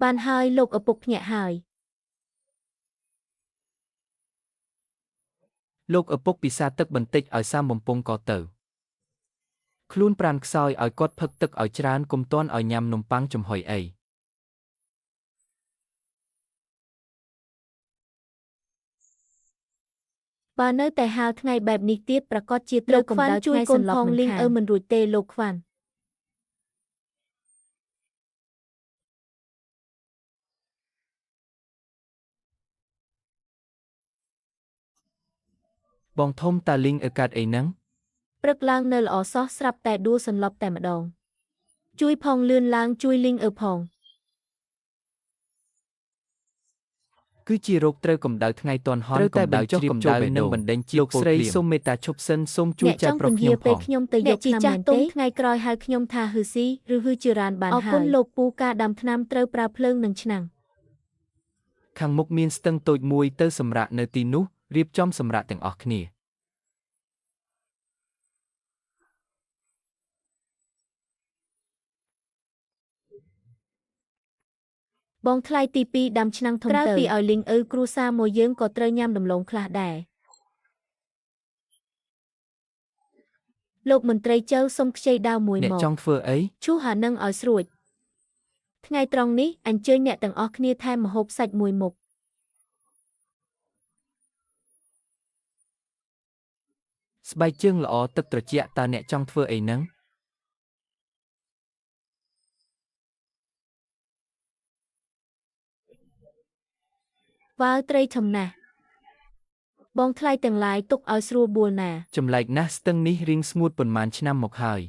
បានហើយលោកឪពុកភ្ញាក់ហើយ លោកឪពុកពិសាទឹកបន្តិចឲ្យសាមបំពង់កទៅខ្លួនប្រាណខ្សោយឲ្យគាត់ផឹកទឹកឲ្យច្រើនកុំទាន់ឲ្យញ៉ាំនំប៉័ងចំហុយអី បើនៅតែហាលថ្ងៃបែបនេះទៀតប្រាកដជាត្រូវកម្ដៅថ្ងៃសន្លប់មិនខានមិនរួចទេលោកខ្វាន់ បងធំតាលីងអឺកាត់អីហ្នឹង ព្រឹកឡើងនៅល្អសោះស្រាប់តែដួលសន្លប់តែម្ដងជួយផងលឿនឡើងជួយលីងអឺផង គឺជារោគត្រូវកម្ដៅថ្ងៃទាន់ហន់កម្ដៅជ្រាបចូលនិងបណ្ដេញជាតិលោកស្រីសូមមេត្តាឈប់សិនសូមជួយ អ្នក ចែក ចង់ព ប្រុសខ្ញុំ ន្យាពេល ផង ខ្ញុំទៅយកថ្នាំមែនទេថ្ងៃក្រោយហៅខ្ញុំថាហ៊ឺស៊ីឬហ៊ឺជារ៉ានបានហើយអរគុណលោកពូការដាំថ្នាំត្រូវប្រើភ្លើងនិងឆ្នាំង ខាងមុខមានស្ទឹងតូចមួយទៅសម្រាកនៅទីនោះរៀបចំសម្រាកទាំងអស់គ្នា បងថ្លៃទី2ដាំឆ្នាំងធំទៅក្រៅពីឲ្យលីងអ៊ឺគ្រួសារមួយយើងក៏ត្រូវញ៉ាំដំឡូងខ្លះដែរលោកមន្ត្រីចៅសុំខ្ចីដាវមួយមក អ្នកចង់ធ្វើអី ឈូសហានឹងឲ្យស្រួចថ្ងៃត្រង់នេះអញ្ជើញអ្នកទាំងអស់គ្នាថែមម្ហូបសាច់មួយមុខ ស្បែកជើងល្អទឹកត្រជាក់តើអ្នកចង់ធ្វើអីហ្នឹង វ៉ាវត្រីធំណាស់បងថ្លៃទាំងឡាយទុកឲ្យស្រួលបួលណា ចម្លែកណាស់ស្ទឹងនេះរៀងស្ងួតប៉ុន្មានឆ្នាំមកហើយ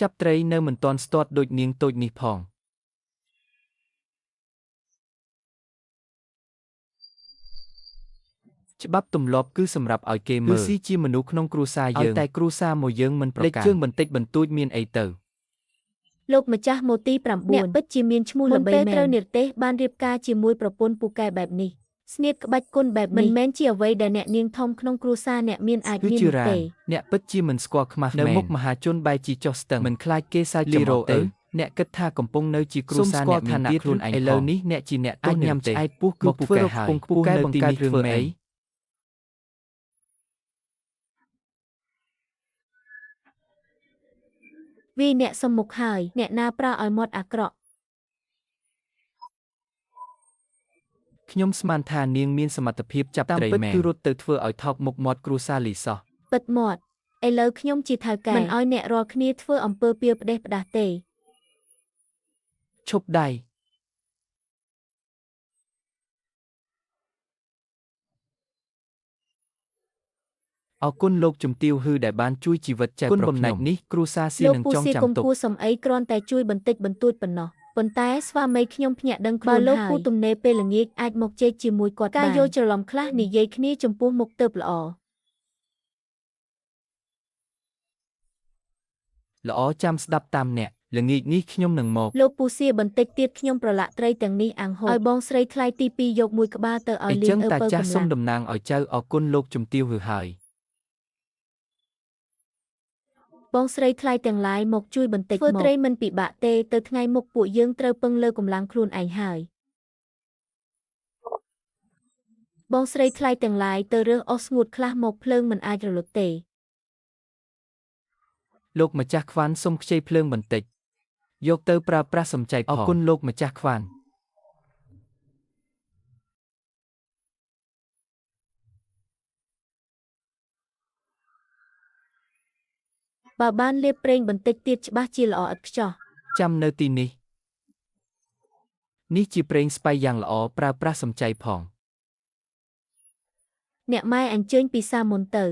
ចាប់ត្រីនៅមិនទាន់ស្ទាត់ដូចនាងតូចនេះផងច្បាប់ទម្លាប់គឺសម្រាប់ឲ្យគេមើលគឺស៊ីជាមនុស្សក្នុងគ្រួសារយើងឲ្យតែគ្រួសារមួយយើងមិនប្រកាន់លេចជើងបន្តិចបន្តួចមានអីទៅ លោកម្ចាស់ម៉ូទី9អ្នកពិតជាមានឈ្មោះល្បីមែនត្រូវនិរទេសបានរៀបការជាមួយប្រពន្ធពូកែបែបនេះស្នៀតក្បាច់គុណបែបនេះមិនមែនជាអ្វីដែលអ្នកនាងធំក្នុងគ្រួសារអ្នកមានអាច គឺ មាន ជារ៉ាន នោះទេ អ្នកពិតជាមិនស្គាល់ខ្មាស់នៅមុខមហាជនបែរជាចុះស្ទឹងមិនខ្លាចគេសើចចំអកទេអ្នកគិតថាកំពុងនៅជាគ្រួសារអ្នកមានទៀតខ្លួនឯងឥឡូវនេះអ្នកជាអ្នកទោសញ៉ាំឆ្អែតពោះគឺពូកែហើយពូកែបង្កើតរឿងមែន វាយអ្នកសុំមុខហើយអ្នកណាប្រើឲ្យមាត់អាក្រក់ ខ្ញុំស្មានថានាងមានសមត្ថភាពចាប់ត្រីមែនគឺរត់ទៅធ្វើឲ្យថោកមុខមាត់គ្រួសារលីសោះ ពិតមាត់ឥឡូវខ្ញុំជាថៅកែមិនឲ្យអ្នករាល់គ្នាធ្វើអំពើពៀលផ្ដេសផ្ដាស់ទេ ឈប់ដៃអរគុណលោកជំទាវហ៊ឺដែលបានជួយជីវិតចៅប្រុសខ្ញុំនេះគ្រួសារស៊ី លោក នឹងចង ពូស៊ីកុំ ចាំទុក គួរសំអីគ្រាន់តែជួយបន្តិចបន្តួចប៉ុណ្ណោះប៉ុន្តែស្វាមីខ្ញុំភ្ញាក់ដឹងខ្លួនហើយបើលោកពូទំនេរពេលល្ងាចអាចមកជែកជាមួយគាត់បានការយល់ច្រឡំខ្លះនិយាយគ្នាចំពោះមុខទៅល្អ ល្អចាំស្ដាប់តាមអ្នកល្ងាចនេះខ្ញុំនឹងមក លោកពូសៀបន្តិចទៀតខ្ញុំប្រឡាក់ត្រីទាំងនេះអាំងហូបឲ្យបងស្រីថ្លៃទី2យកមួយក្បាលទៅឲ្យ អញ្ លៀងអឺ ចឹងតា ពៅកម្លាំង ចាស់សូមតំណាងឲ្យចៅអរគុណលោកជំទាវហ៊ឺហើយ បងស្រីថ្លៃទាំងឡាយមកជួយបន្តិចធ្វើត្រីមិនពិបាកទេទៅថ្ងៃមុខពួកយើងត្រូវពឹងលើកម្លាំងខ្លួនឯងហើយបងស្រីថ្លៃទាំងឡាយទៅរើសអស់ស្ងួតខ្លះមកភ្លើងមិនអាចរលត់ទេ លោកម្ចាស់ខ្វាន់សូមខ្ចីភ្លើងបន្តិចយកទៅប្រើប្រាស់សំចៃផងអរគុណលោកម្ចាស់ខ្វាន់ បើបានលាបប្រេងបន្តិចទៀតច្បាស់ជាល្អឥតខ្ចោះ ចាំនៅទីនេះនេះជាប្រេងស្បៃយ៉ាងល្អប្រើប្រាស់សំចៃផង អ្នកម៉ែអញ្ជើញពិសាមុនទៅ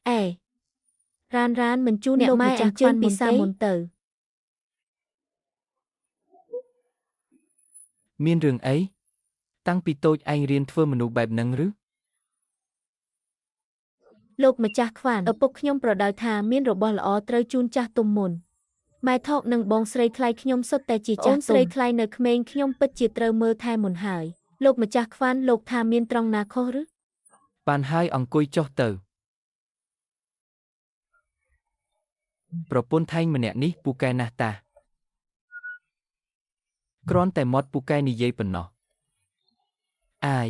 អេរ៉ានរ៉ានមិនជូនលោកម្ចាស់ខ្វាន់ពិសាមុនទៅ មានរឿងអីតាំងពីតូចឯងរៀនធ្វើមនុស្សបែបហ្នឹងឬ លោកម្ចាស់ខ្វាន់ឪពុកខ្ញុំប្រដៅថាមានរបស់ល្អត្រូវជូនចាស់ទុំមុនម៉ែថកនិងបងស្រីថ្លៃខ្ញុំសុទ្ធតែជាចាស់ទុំស្រីថ្លៃនៅក្មេងខ្ញុំពិតជាត្រូវមើលថែមុនហើយលោកម្ចាស់ខ្វាន់លោកថាមានត្រង់ណាខុសឬ បានហើយអង្គុយចុះទៅប្រពន្ធថែងម្នាក់នេះពូកែណាស់តា គ្រាន់តែមាត់ពូកែនិយាយប៉ុណ្ណោះអាយ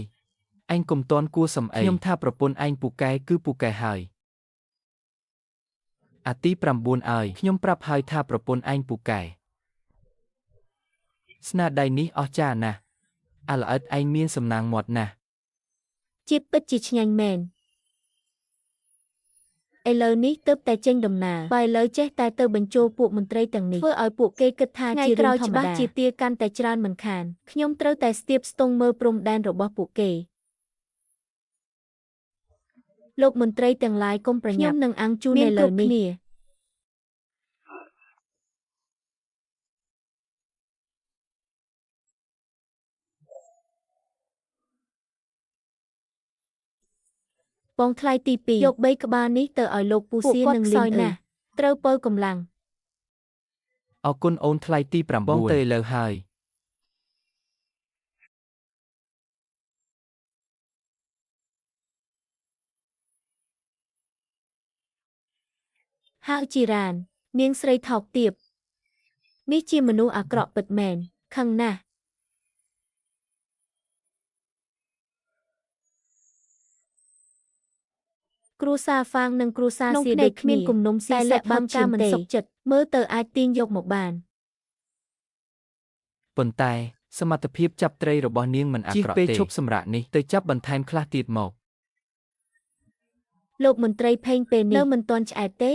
ឯងកុំតន់គួសំអីខ្ញុំថាប្រពន្ធឯងពូកែគឺពូកែហើយអាទី9អើយខ្ញុំប្រាប់ហើយថាប្រពន្ធឯងពូកែស្នាដៃនេះអស្ចារ្យណាស់អាល្អិតឯងមានសំណាងមាត់ណាស់ជាតិពិតជាឆ្ងាញ់មែនឥឡូវនេះទើបតែចេញដំណើរបើឥឡូវចេះតែទៅបញ្ចូលពួកមន្ត្រីទាំងនេះធ្វើឲ្យពួកគេគិតថាជារឿងធម្មតាច្បាស់ជាទាកាន់តែច្រើនមិនខានខ្ញុំត្រូវតែស្ទាបស្ទង់មើលព្រំដែនរបស់ពួកគេលោកមន្ត្រីទាំងឡាយកុំប្រញាប់ខ្ញុំនឹងអាំងជូនឥឡូវនេះបងថ្លៃទី2យក3ក្បាលនេះទៅឲ្យលោកពូសៀនិងលីនណាត្រូវពើកម្លាំងអរគុណអូនថ្លៃទី9បងទៅលើហើយហៅជីរ៉ាននាងស្រីថោកទាបនេះជាមនុស្សអាក្រក់ពិតមែនខឹងណាស់គ្រួសារហ្វាងនិងគ្រួសារសៀដូចគ្មានគំនុំស៊ីសាច់បានការមិនសុខចិត្តមើលទៅអាចទាញយកមកបានប៉ុន្តែសមត្ថភាពចាប់ត្រីរបស់នាងមិនអាក្រក់ទេពេលឈប់សម្រាកនេះទៅចាប់បន្ថែមខ្លះទៀតមកលោកមន្ត្រីផេងពេលនេះនៅមិនទាន់ឆ្អែតទេ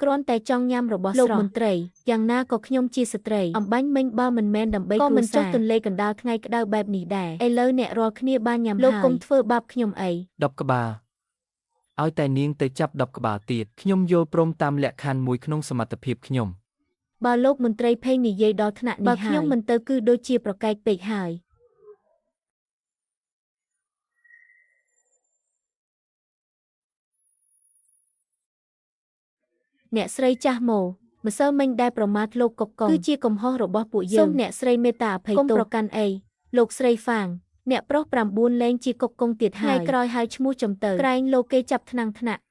គ្រាន់តែចង់ញ៉ាំរបស់ស្រស់លោកមន្ត្រីយ៉ាងណាក៏ខ្ញុំជាស្ត្រីអំបញ្ញមិញបើមិនមែនដើម្បីគ្រួសារក៏មិនចុះទន្លេកណ្ដាលថ្ងៃក្តៅបែបនេះដែរឥឡូវអ្នករាល់គ្នាបានញ៉ាំហើយលោកកុំធ្វើបាបខ្ញុំអី10ក្បាលឲ្យតែនាងទៅចាប់10ក្បាលទៀតខ្ញុំយល់ព្រមតាមលក្ខខណ្ឌមួយក្នុងសមត្ថភាពខ្ញុំបើលោកមន្ត្រីផេងនិយាយដល់ថ្នាក់នេះហើយបើខ្ញុំមិនទៅគឺដូចជាប្រកែកពេកហើយអ្នកស្រីចាស់ម៉ូម្សិលមិញដែលប្រមាថលោកកុកកុងគឺជាកំហុសរបស់ពួកយើងសូមអ្នកស្រីមេត្តាអភ័យទោសកុំប្រកាន់អីលោកស្រីហ្វាងអ្នកប្រុស9លែងជាកុកកុងទៀតហើយថ្ងៃក្រោយហើយឈ្មោះចំទៅក្រែងលោកគេចាប់ថ្នាំងថ្នាក់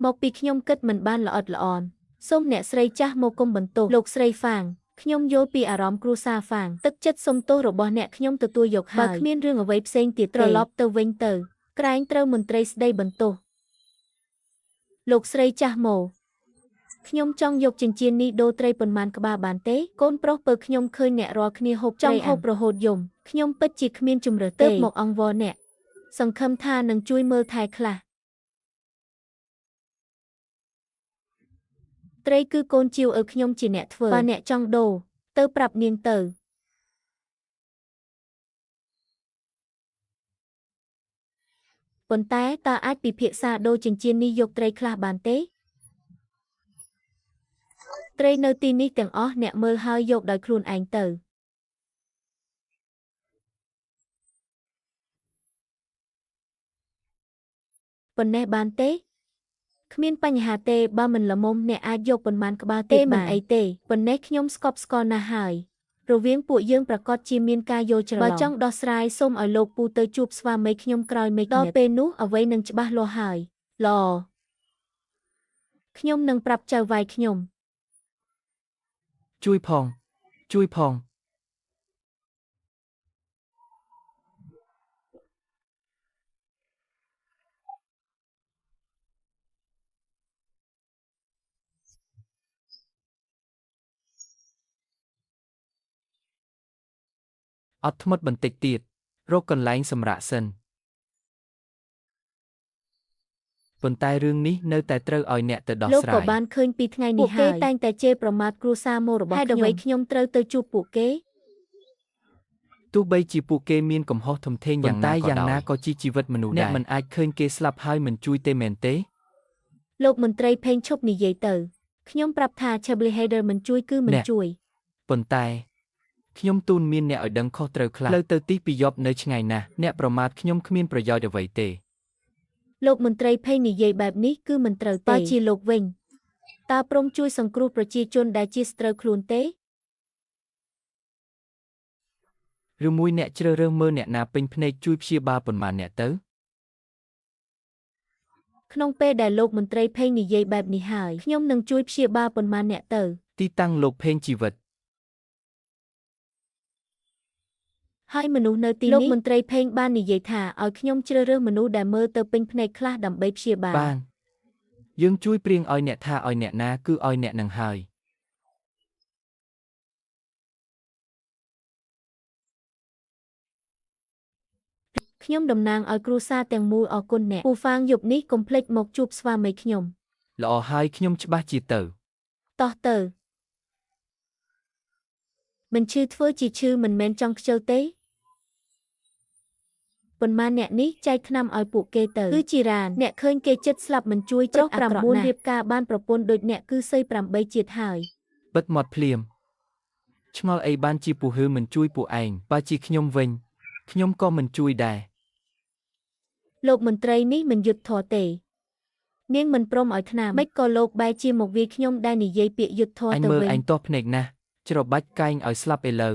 មកពីខ្ញុំគិតមិនបានល្អិតល្អន់សូមអ្នកស្រីចាស់មកគុំបន្ទោសលោកស្រីហ្វាងខ្ញុំយល់ពីអារម្មណ៍គ្រួសារហ្វាងទឹកចិត្តសុំទោសរបស់អ្នកខ្ញុំទទួលយកហើយបើគ្មានរឿងអ្វីផ្សេងទៀតត្រឡប់ទៅវិញទៅក្រែងត្រូវមន្ត្រីស្ដីបន្ទោសលោកស្រីចាស់ម៉ូខ្ញុំចង់យកចិញ្ចៀននេះដូរត្រីប៉ុន្មានក្បាលបានទេកូនប្រុសពើខ្ញុំឃើញអ្នករាល់គ្នាហូបចង់ហូបរហូតយំខ្ញុំពិតជាគ្មានជំរឿទេមកអង្វរអ្នកសង្ឃឹមថានឹងជួយមើលថែខ្លះត្រីគឺកូនជាវឲ្យខ្ញុំជាអ្នកធ្វើបើអ្នកចង់ដូរទៅប្រាប់នាងទៅប៉ុន្តែតើអាចពិភាក្សាដូរចិញ្ចៀននេះយកត្រីខ្លះបានទេត្រីនៅទីនេះទាំងអស់អ្នកមើលហើយយកដោយខ្លួនឯងទៅប៉ុណ្ណេះបានទេគ្មានបញ្ហាទេបើមិនល្មមអ្នកអាចយកប៉ុន្មានក្បាលទេមិនអីទេប៉ុណ្ណេះខ្ញុំស្កប់ស្កល់ណាស់ហើយរវាងពួកយើងប្រកាសជាមានការយល់ច្រឡំបើចង់ដោះស្រាយសូមឲ្យលោកពូទៅជួបស្វាមីខ្ញុំក្រោយមេដល់ពេលនោះអ្វីនឹងច្បាស់លាស់ហើយល្អខ្ញុំនឹងប្រាប់ចៅហ្វាយខ្ញុំជួយផងជួយផងអត់ធ្មត់បន្តិចទៀតរកកន្លែងសម្រាកសិនប៉ុន្តែរឿងនេះនៅតែត្រូវឲ្យអ្នកទៅដោះស្រាយលោកក៏បានឃើញពីថ្ងៃនេះហើយពួកគេតែងតែជេរប្រមាថគ្រួសារមករបស់ខ្ញុំហេតុអ្វីខ្ញុំត្រូវទៅជួបពួកគេទោះបីជាពួកគេមានកំហុសធំធេងយ៉ាងណាក៏ដោយតែយ៉ាងណាក៏ជាជីវិតមនុស្សដែរអ្នកមិនអាចឃើញគេស្លាប់ហើយមិនជួយទេមែនទេលោកមន្ត្រីផេងឈប់និយាយទៅខ្ញុំប្រាប់ថា Chabli Header មិនជួយគឺមិនជួយប៉ុន្តែខ្ញុំទូនមានអ្នកឲ្យដឹងខុសត្រូវខ្លះផ្លូវទៅទីពីយប់នៅឆ្ងាយណាស់អ្នកប្រមាថខ្ញុំគ្មានប្រយោជន៍អ្វីទេលោកមន្ត្រីផេងនិយាយបែបនេះគឺមិនត្រូវទេបើជាលោកវិញតើព្រមជួយសង្គ្រោះប្រជាជនដែលជាសត្រូវខ្លួនទេឬមួយអ្នកជ្រើសរើសមើលអ្នកណាពេញភ្នែកជួយព្យាបាលប៉ុន្មានអ្នកទៅក្នុងពេលដែលលោកមន្ត្រីផេងនិយាយបែបនេះហើយខ្ញុំនឹងជួយព្យាបាលប៉ុន្មានអ្នកទៅទីតាំងលោកផេងជីវិត ហើយមនុស្សនៅទីនេះលោកមន្ត្រីផេងបាននិយាយថាឲ្យខ្ញុំជ្រើសរើសមនុស្សដែលមើលទៅពេញភ្នែកខ្លះដើម្បីព្យាបាល បានយើងជួយព្រៀងឲ្យអ្នកថាឲ្យអ្នកណាគឺឲ្យអ្នកនឹងហើយ ខ្ញុំតំណាងឲ្យគ្រួសារទាំងមូលអរគុណអ្នកពូហ្វាងយប់នេះកុំភ្លេចមកជួបស្វាមីខ្ញុំ ល្អហើយខ្ញុំច្បាស់ជាទៅ តោះទៅមិនឈឺធ្វើជាឈឺមិនមែនចង់ខ្ជិលទេប៉ុន្មានអ្នកនេះចែកថ្នាំឲ្យពួកគេទៅគឺជារ៉ានអ្នកឃើញគេចិត្តស្លាប់មិនជួយចុះ9រៀបការបានប្រពន្ធដូចអ្នកគឺសី8ជាតិហើយ បិទមាត់ភ្លាមឆ្ងល់អីបានជាពូហឺមិនជួយពួកឯងបើជាខ្ញុំវិញខ្ញុំក៏មិនជួយដែរ លោកមន្ត្រីនេះមិនយុត្តិធម៌ទេនាងមិនព្រមឲ្យថ្នាំមិនក៏លោកបែរជាមកវាយខ្ញុំដែលនិយាយពាក្យយុត្តិធម៌ អញ ទៅវិញ មើលឯងទាស់ភ្នែកណាស់ច្របាច់កែងឲ្យស្លាប់ឥឡូវ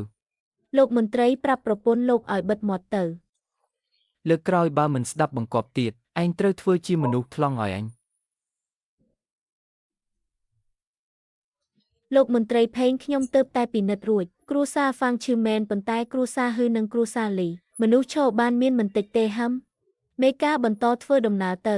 លោកមន្ត្រីប្រាប់ប្រពន្ធលោកឲ្យបិទមាត់ទៅ លើកក្រោយបើមិនស្ដាប់បង្គាប់ទៀតឯងត្រូវធ្វើជាមនុស្សថ្លង់ឲ្យអញ លោកមន្ត្រីផេងខ្ញុំទៅតែពិនិត្យរួចគ្រួសារហ្វាងឈឺមែនប៉ុន្តែគ្រួសារហ៊ឺនិងគ្រួសារលីមនុស្សឈរបានមានមិនតិចទេហឹមមេការបន្តធ្វើដំណើរទៅ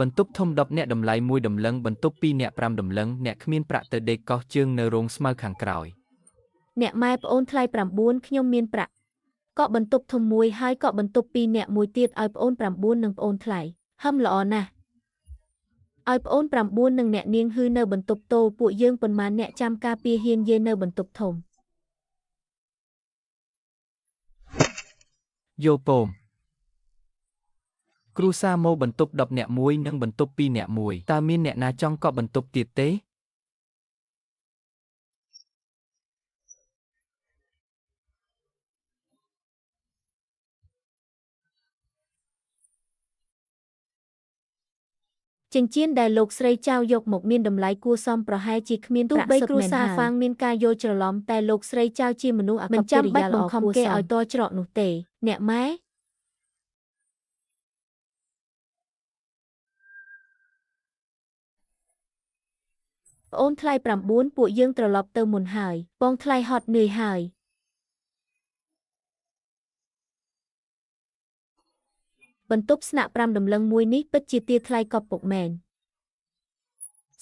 បន្ទប់ធំ10អ្នកតម្លៃ1តម្លឹងបន្ទប់2អ្នក5តម្លឹងអ្នកគ្មានប្រាក់ទៅដេកកោះជើងនៅរោងស្មៅខាងក្រោយ អ្នកម៉ែប្អូនថ្លៃ9ខ្ញុំមានប្រាក់កក់បន្ទប់ធំមួយហើយកក់បន្ទប់2អ្នកមួយទៀតឲ្យប្អូន9និងប្អូនថ្លៃហឹមល្អណាស់ឲ្យប្អូន9និងអ្នកនាងហ៊ឺនៅបន្ទប់តូពួកយើងប៉ុន្មានអ្នកចាំការពារហ៊ានយេនៅបន្ទប់ធំ យោពមគ្រួសារមកបន្ទប់10អ្នកមួយនិងបន្ទប់2អ្នកមួយតើមានអ្នកណាចង់កក់បន្ទប់ទៀតទេ ចិញ្ចៀនដែលលោកស្រីចៅយកមកមានតម្លៃគួរសមប្រហែលជាគ្មានទោះបីគ្រួសារហ្វាងមានការយល់ច្រឡំតែលោកស្រីចៅជាមនុស្សអាកប្បកិរិយាល្អបង្ខំគេឲ្យតច្រកនោះទេអ្នកម៉ែប្អូនថ្លៃ9ពួកយើងត្រឡប់ទៅមុនហើយបងថ្លៃហត់នឿយហើយបន្ទប់ស្នាក់5តម្លឹងមួយនេះពិតជាទាថ្លៃកប់ពុកមែន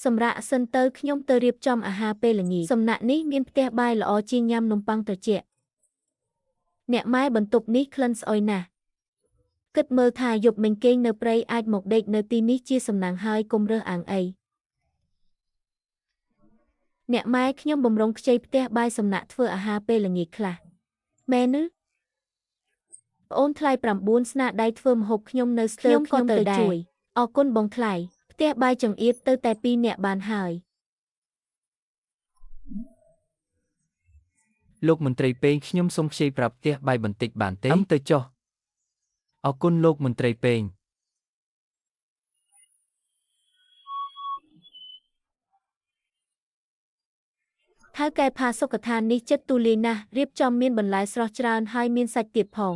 សម្រាប់សិនទៅខ្ញុំទៅរៀបចំអាហារពេលល្ងាចសំណាក់នេះមានផ្ទះបាយល្អជាងញ៉ាំនំប៉័ងត្រជាក់អ្នកម៉ែបន្ទប់នេះក្លិនស្អុយណាស់គិតមើលថាយប់មិញគេងនៅព្រៃអាចមកដេកនៅទីនេះជាសំណាងហើយកុំរើសអើងអីអ្នកម៉ែខ្ញុំបំរុងខ្ចីផ្ទះបាយសំណាក់ធ្វើអាហារពេលល្ងាចខ្លះមែនឬប្អូនថ្លៃ9ស្នាដៃធ្វើម្ហូបខ្ញុំនៅស្ទើរខ្ញុំក៏ទៅជួយអរគុណបងថ្លៃផ្ទះបាយចង្អៀតទៅតែ2នាក់បានហើយ លោកមន្ត្រីពេងខ្ញុំសូមខ្ចីប្រាប់ផ្ទះបាយបន្តិចបានទេអឹមទៅចុះអរគុណលោកមន្ត្រីពេង ថៅកែផាសុកដ្ឋាននេះចិត្តទូលាយណាស់រៀបចំមានបន្លែស្រស់ច្រើនហើយមានសាច់ទៀតផង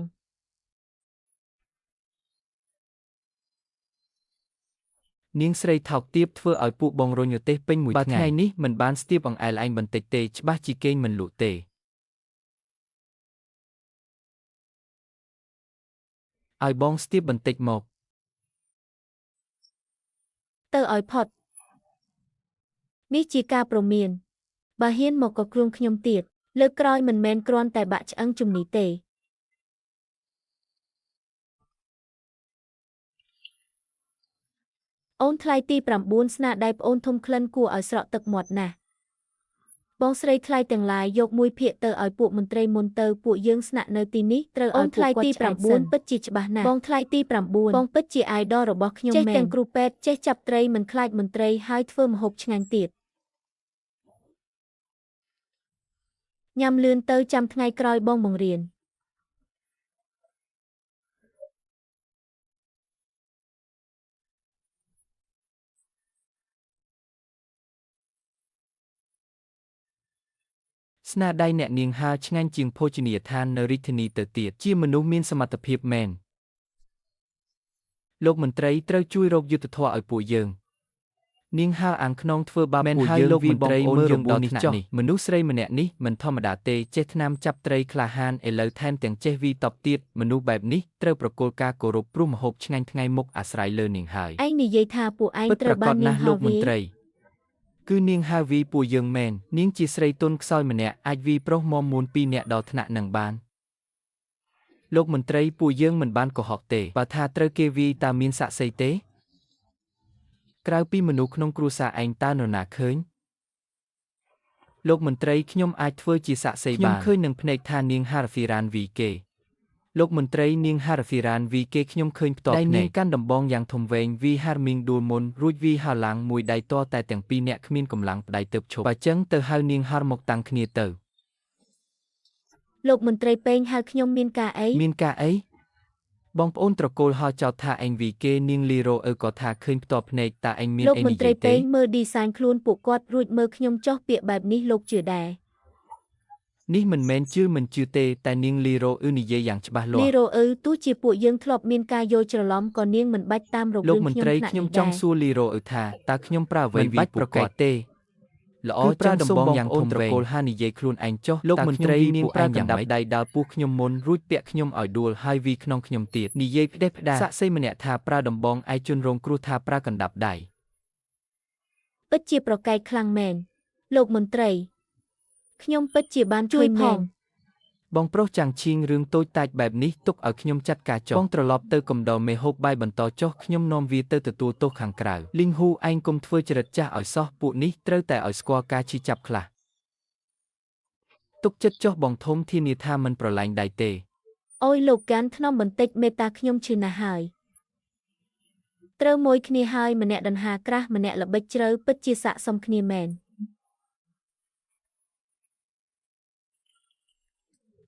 នាងស្រីថោកទាបធ្វើឲ្យពួកបងរុញរទេះពេញមួយថ្ងៃបើថ្ងៃនេះមិនបានស្ទាបអង្អែលឯងបន្តិចទេច្បាស់ជាគេងមិនលក់ទេឲ្យបងស្ទាបបន្តិចមក ទៅឲ្យផុតនេះជាការព្រមានបើហ៊ានមកក៏គ្រួងខ្ញុំទៀតលើកក្រោយមិនមែនគ្រាន់តែបាក់ឆ្អឹងជំនីទេអូនថ្លៃទី9ស្នាដៃប្អូនធំក្លិនគួរឲ្យស្រក់ទឹកមាត់ណាស់បងស្រីថ្លៃទាំងឡាយយកមួយភាគទៅឲ្យពួកមន្ត្រីមុនទៅពួកយើងស្នាក់នៅទីនេះត្រូវឲ្យពួកគាត់ឆ្អែតសិនពិតជាច្បាស់ណាស់បងថ្លៃទី9បងពិតជាអាយដលរបស់ខ្ញុំមែនចេះទាំងគ្រូពេទ្យចេះចាប់ត្រីមិនខ្លាចមន្ត្រីហើយធ្វើម្ហូបឆ្ងាញ់ទៀតញ៉ាំលឿនទៅចាំថ្ងៃក្រោយបងបង្រៀន ស្នាដៃអ្នកនាងហាលឆ្ងាញ់ជាងភោជនីយដ្ឋាននៅរាជធានីទៅទៀតជាមនុស្សមានសមត្ថភាពមែនលោកមន្ត្រីត្រូវជួយរកយុត្តិធម៌ឲ្យពួកយើងនាងហាលអាងខ្នងធ្វើបាបពួកយើងលោកមន្ត្រីមើលរបួសនេះចុះមនុស្សស្រីម្នាក់នេះមិនធម្មតាទេចេះថ្នាំចាប់ត្រីក្លាហានឥឡូវថែមទាំងចេះវីតបទៀតមនុស្សបែបនេះត្រូវប្រគល់ការគោរពព្រោះម្ហូបឆ្ងាញ់ថ្ងៃមុខអាស្រ័យលើនាងហើយឯងនិយាយថាពួកឯងត្រូវបាននាងហាលលោកមន្ត្រីគឺនាងហាវីពួកយើងមែននាងជាស្រីទុនខ្សោយម្នាក់អាចវីប្រុសមមួនពីរនាក់ដល់ថ្នាក់នឹងបានលោកមន្ត្រីពួកយើងមិនបានកុហកទេបើថាត្រូវគេវីតើមានសាក្សីទេក្រៅពីមនុស្សក្នុងគ្រួសារឯងតើនរណាឃើញលោកមន្ត្រីខ្ញុំអាចធ្វើជាសាក្សីបានខ្ញុំឃើញនឹងភ្នែកថានាងហារហ្វីរ៉ានវីគេលោកមន្ត្រីនាងហារហ្វីរ៉ានវីគេខ្ញុំឃើញផ្ទាល់ភ្នែកនាងកាន់ដំបងយ៉ាងធំវែងវីហារមីងដួលមុនរួចវីហាឡាំងមួយដៃតតែទាំងពីរអ្នកគ្មានកម្លាំងប្តៃទៅឈប់បើចឹងទៅហៅនាងហារមកតាំងគ្នាទៅលោកមន្ត្រីពេងហៅខ្ញុំមានការអីមានការអីបងប្អូនត្រកូលហៅចោទថាឯងវីគេនាងលីរ៉ូអឺក៏ថាឃើញផ្ទាល់ភ្នែកតាឯងមានអីនិយាយទេលោកមន្ត្រីពេងមើលឌីសាញខ្លួនពួកគាត់រួចមើលខ្ញុំចោះពាក្យបែបនេះលោកជឿដែរនេះមិនមែនជឿមិនជឿទេតែនាងលីរ៉ូអឺនិយាយយ៉ាងច្បាស់លាស់លីរ៉ូអឺទោះជាពួកយើងធ្លាប់មានការយល់ច្រឡំក៏នាងមិនបាច់តាមរករឿងខ្ញុំថ្នាក់នេះដែរលោកមន្ត្រីខ្ញុំចង់សួរលីរ៉ូអឺថាតើខ្ញុំប្រើអ្វីវីពួកគាត់ទេល្អប្រើដំបងយ៉ាងធំត្រកូលហានិយាយខ្លួនឯងចុះលោកមន្ត្រីនាងប្រើកណ្ដាប់ដៃដល់ពោះខ្ញុំមុនរួចពាក់ខ្ញុំឲ្យដួលហើយវីក្នុងខ្ញុំទៀតនិយាយផ្ដេសផ្ដាសសាក្សីម្នាក់ថាប្រើដំបងឯជនរងគ្រោះថាប្រើកណ្ដាប់ដៃពិតជាប្រកែកខ្លាំងមែនលោកមន្ត្រីខ្ញុំពិតជាបានជួយផងបងប្រុសចាំងឈៀងរឿងតូចតាចបែបនេះទុកឲ្យខ្ញុំចាត់ការចុះបងត្រឡប់ទៅកំដរមេហូបបាយបន្តចុះខ្ញុំនាំវាទៅទទួលទោសខាងក្រៅលីងហ៊ូឯងគុំធ្វើចរិតចាស់ឲ្យសោះពួកនេះត្រូវតែឲ្យស្គាល់ការឈឺចាប់ខ្លះទុកចិត្តចុះបងធំធានាថាមិនប្រឡែងដៃទេអូយលោកកាន់ធ្នមបន្តិចមេត្តាខ្ញុំឈឺណាស់ហើយត្រូវមួយគ្នាហើយម្នាក់ដង្ហាក្រាស់ម្នាក់ល្បិចជ្រៅពិតជាស័ក្តិសមគ្នាមែន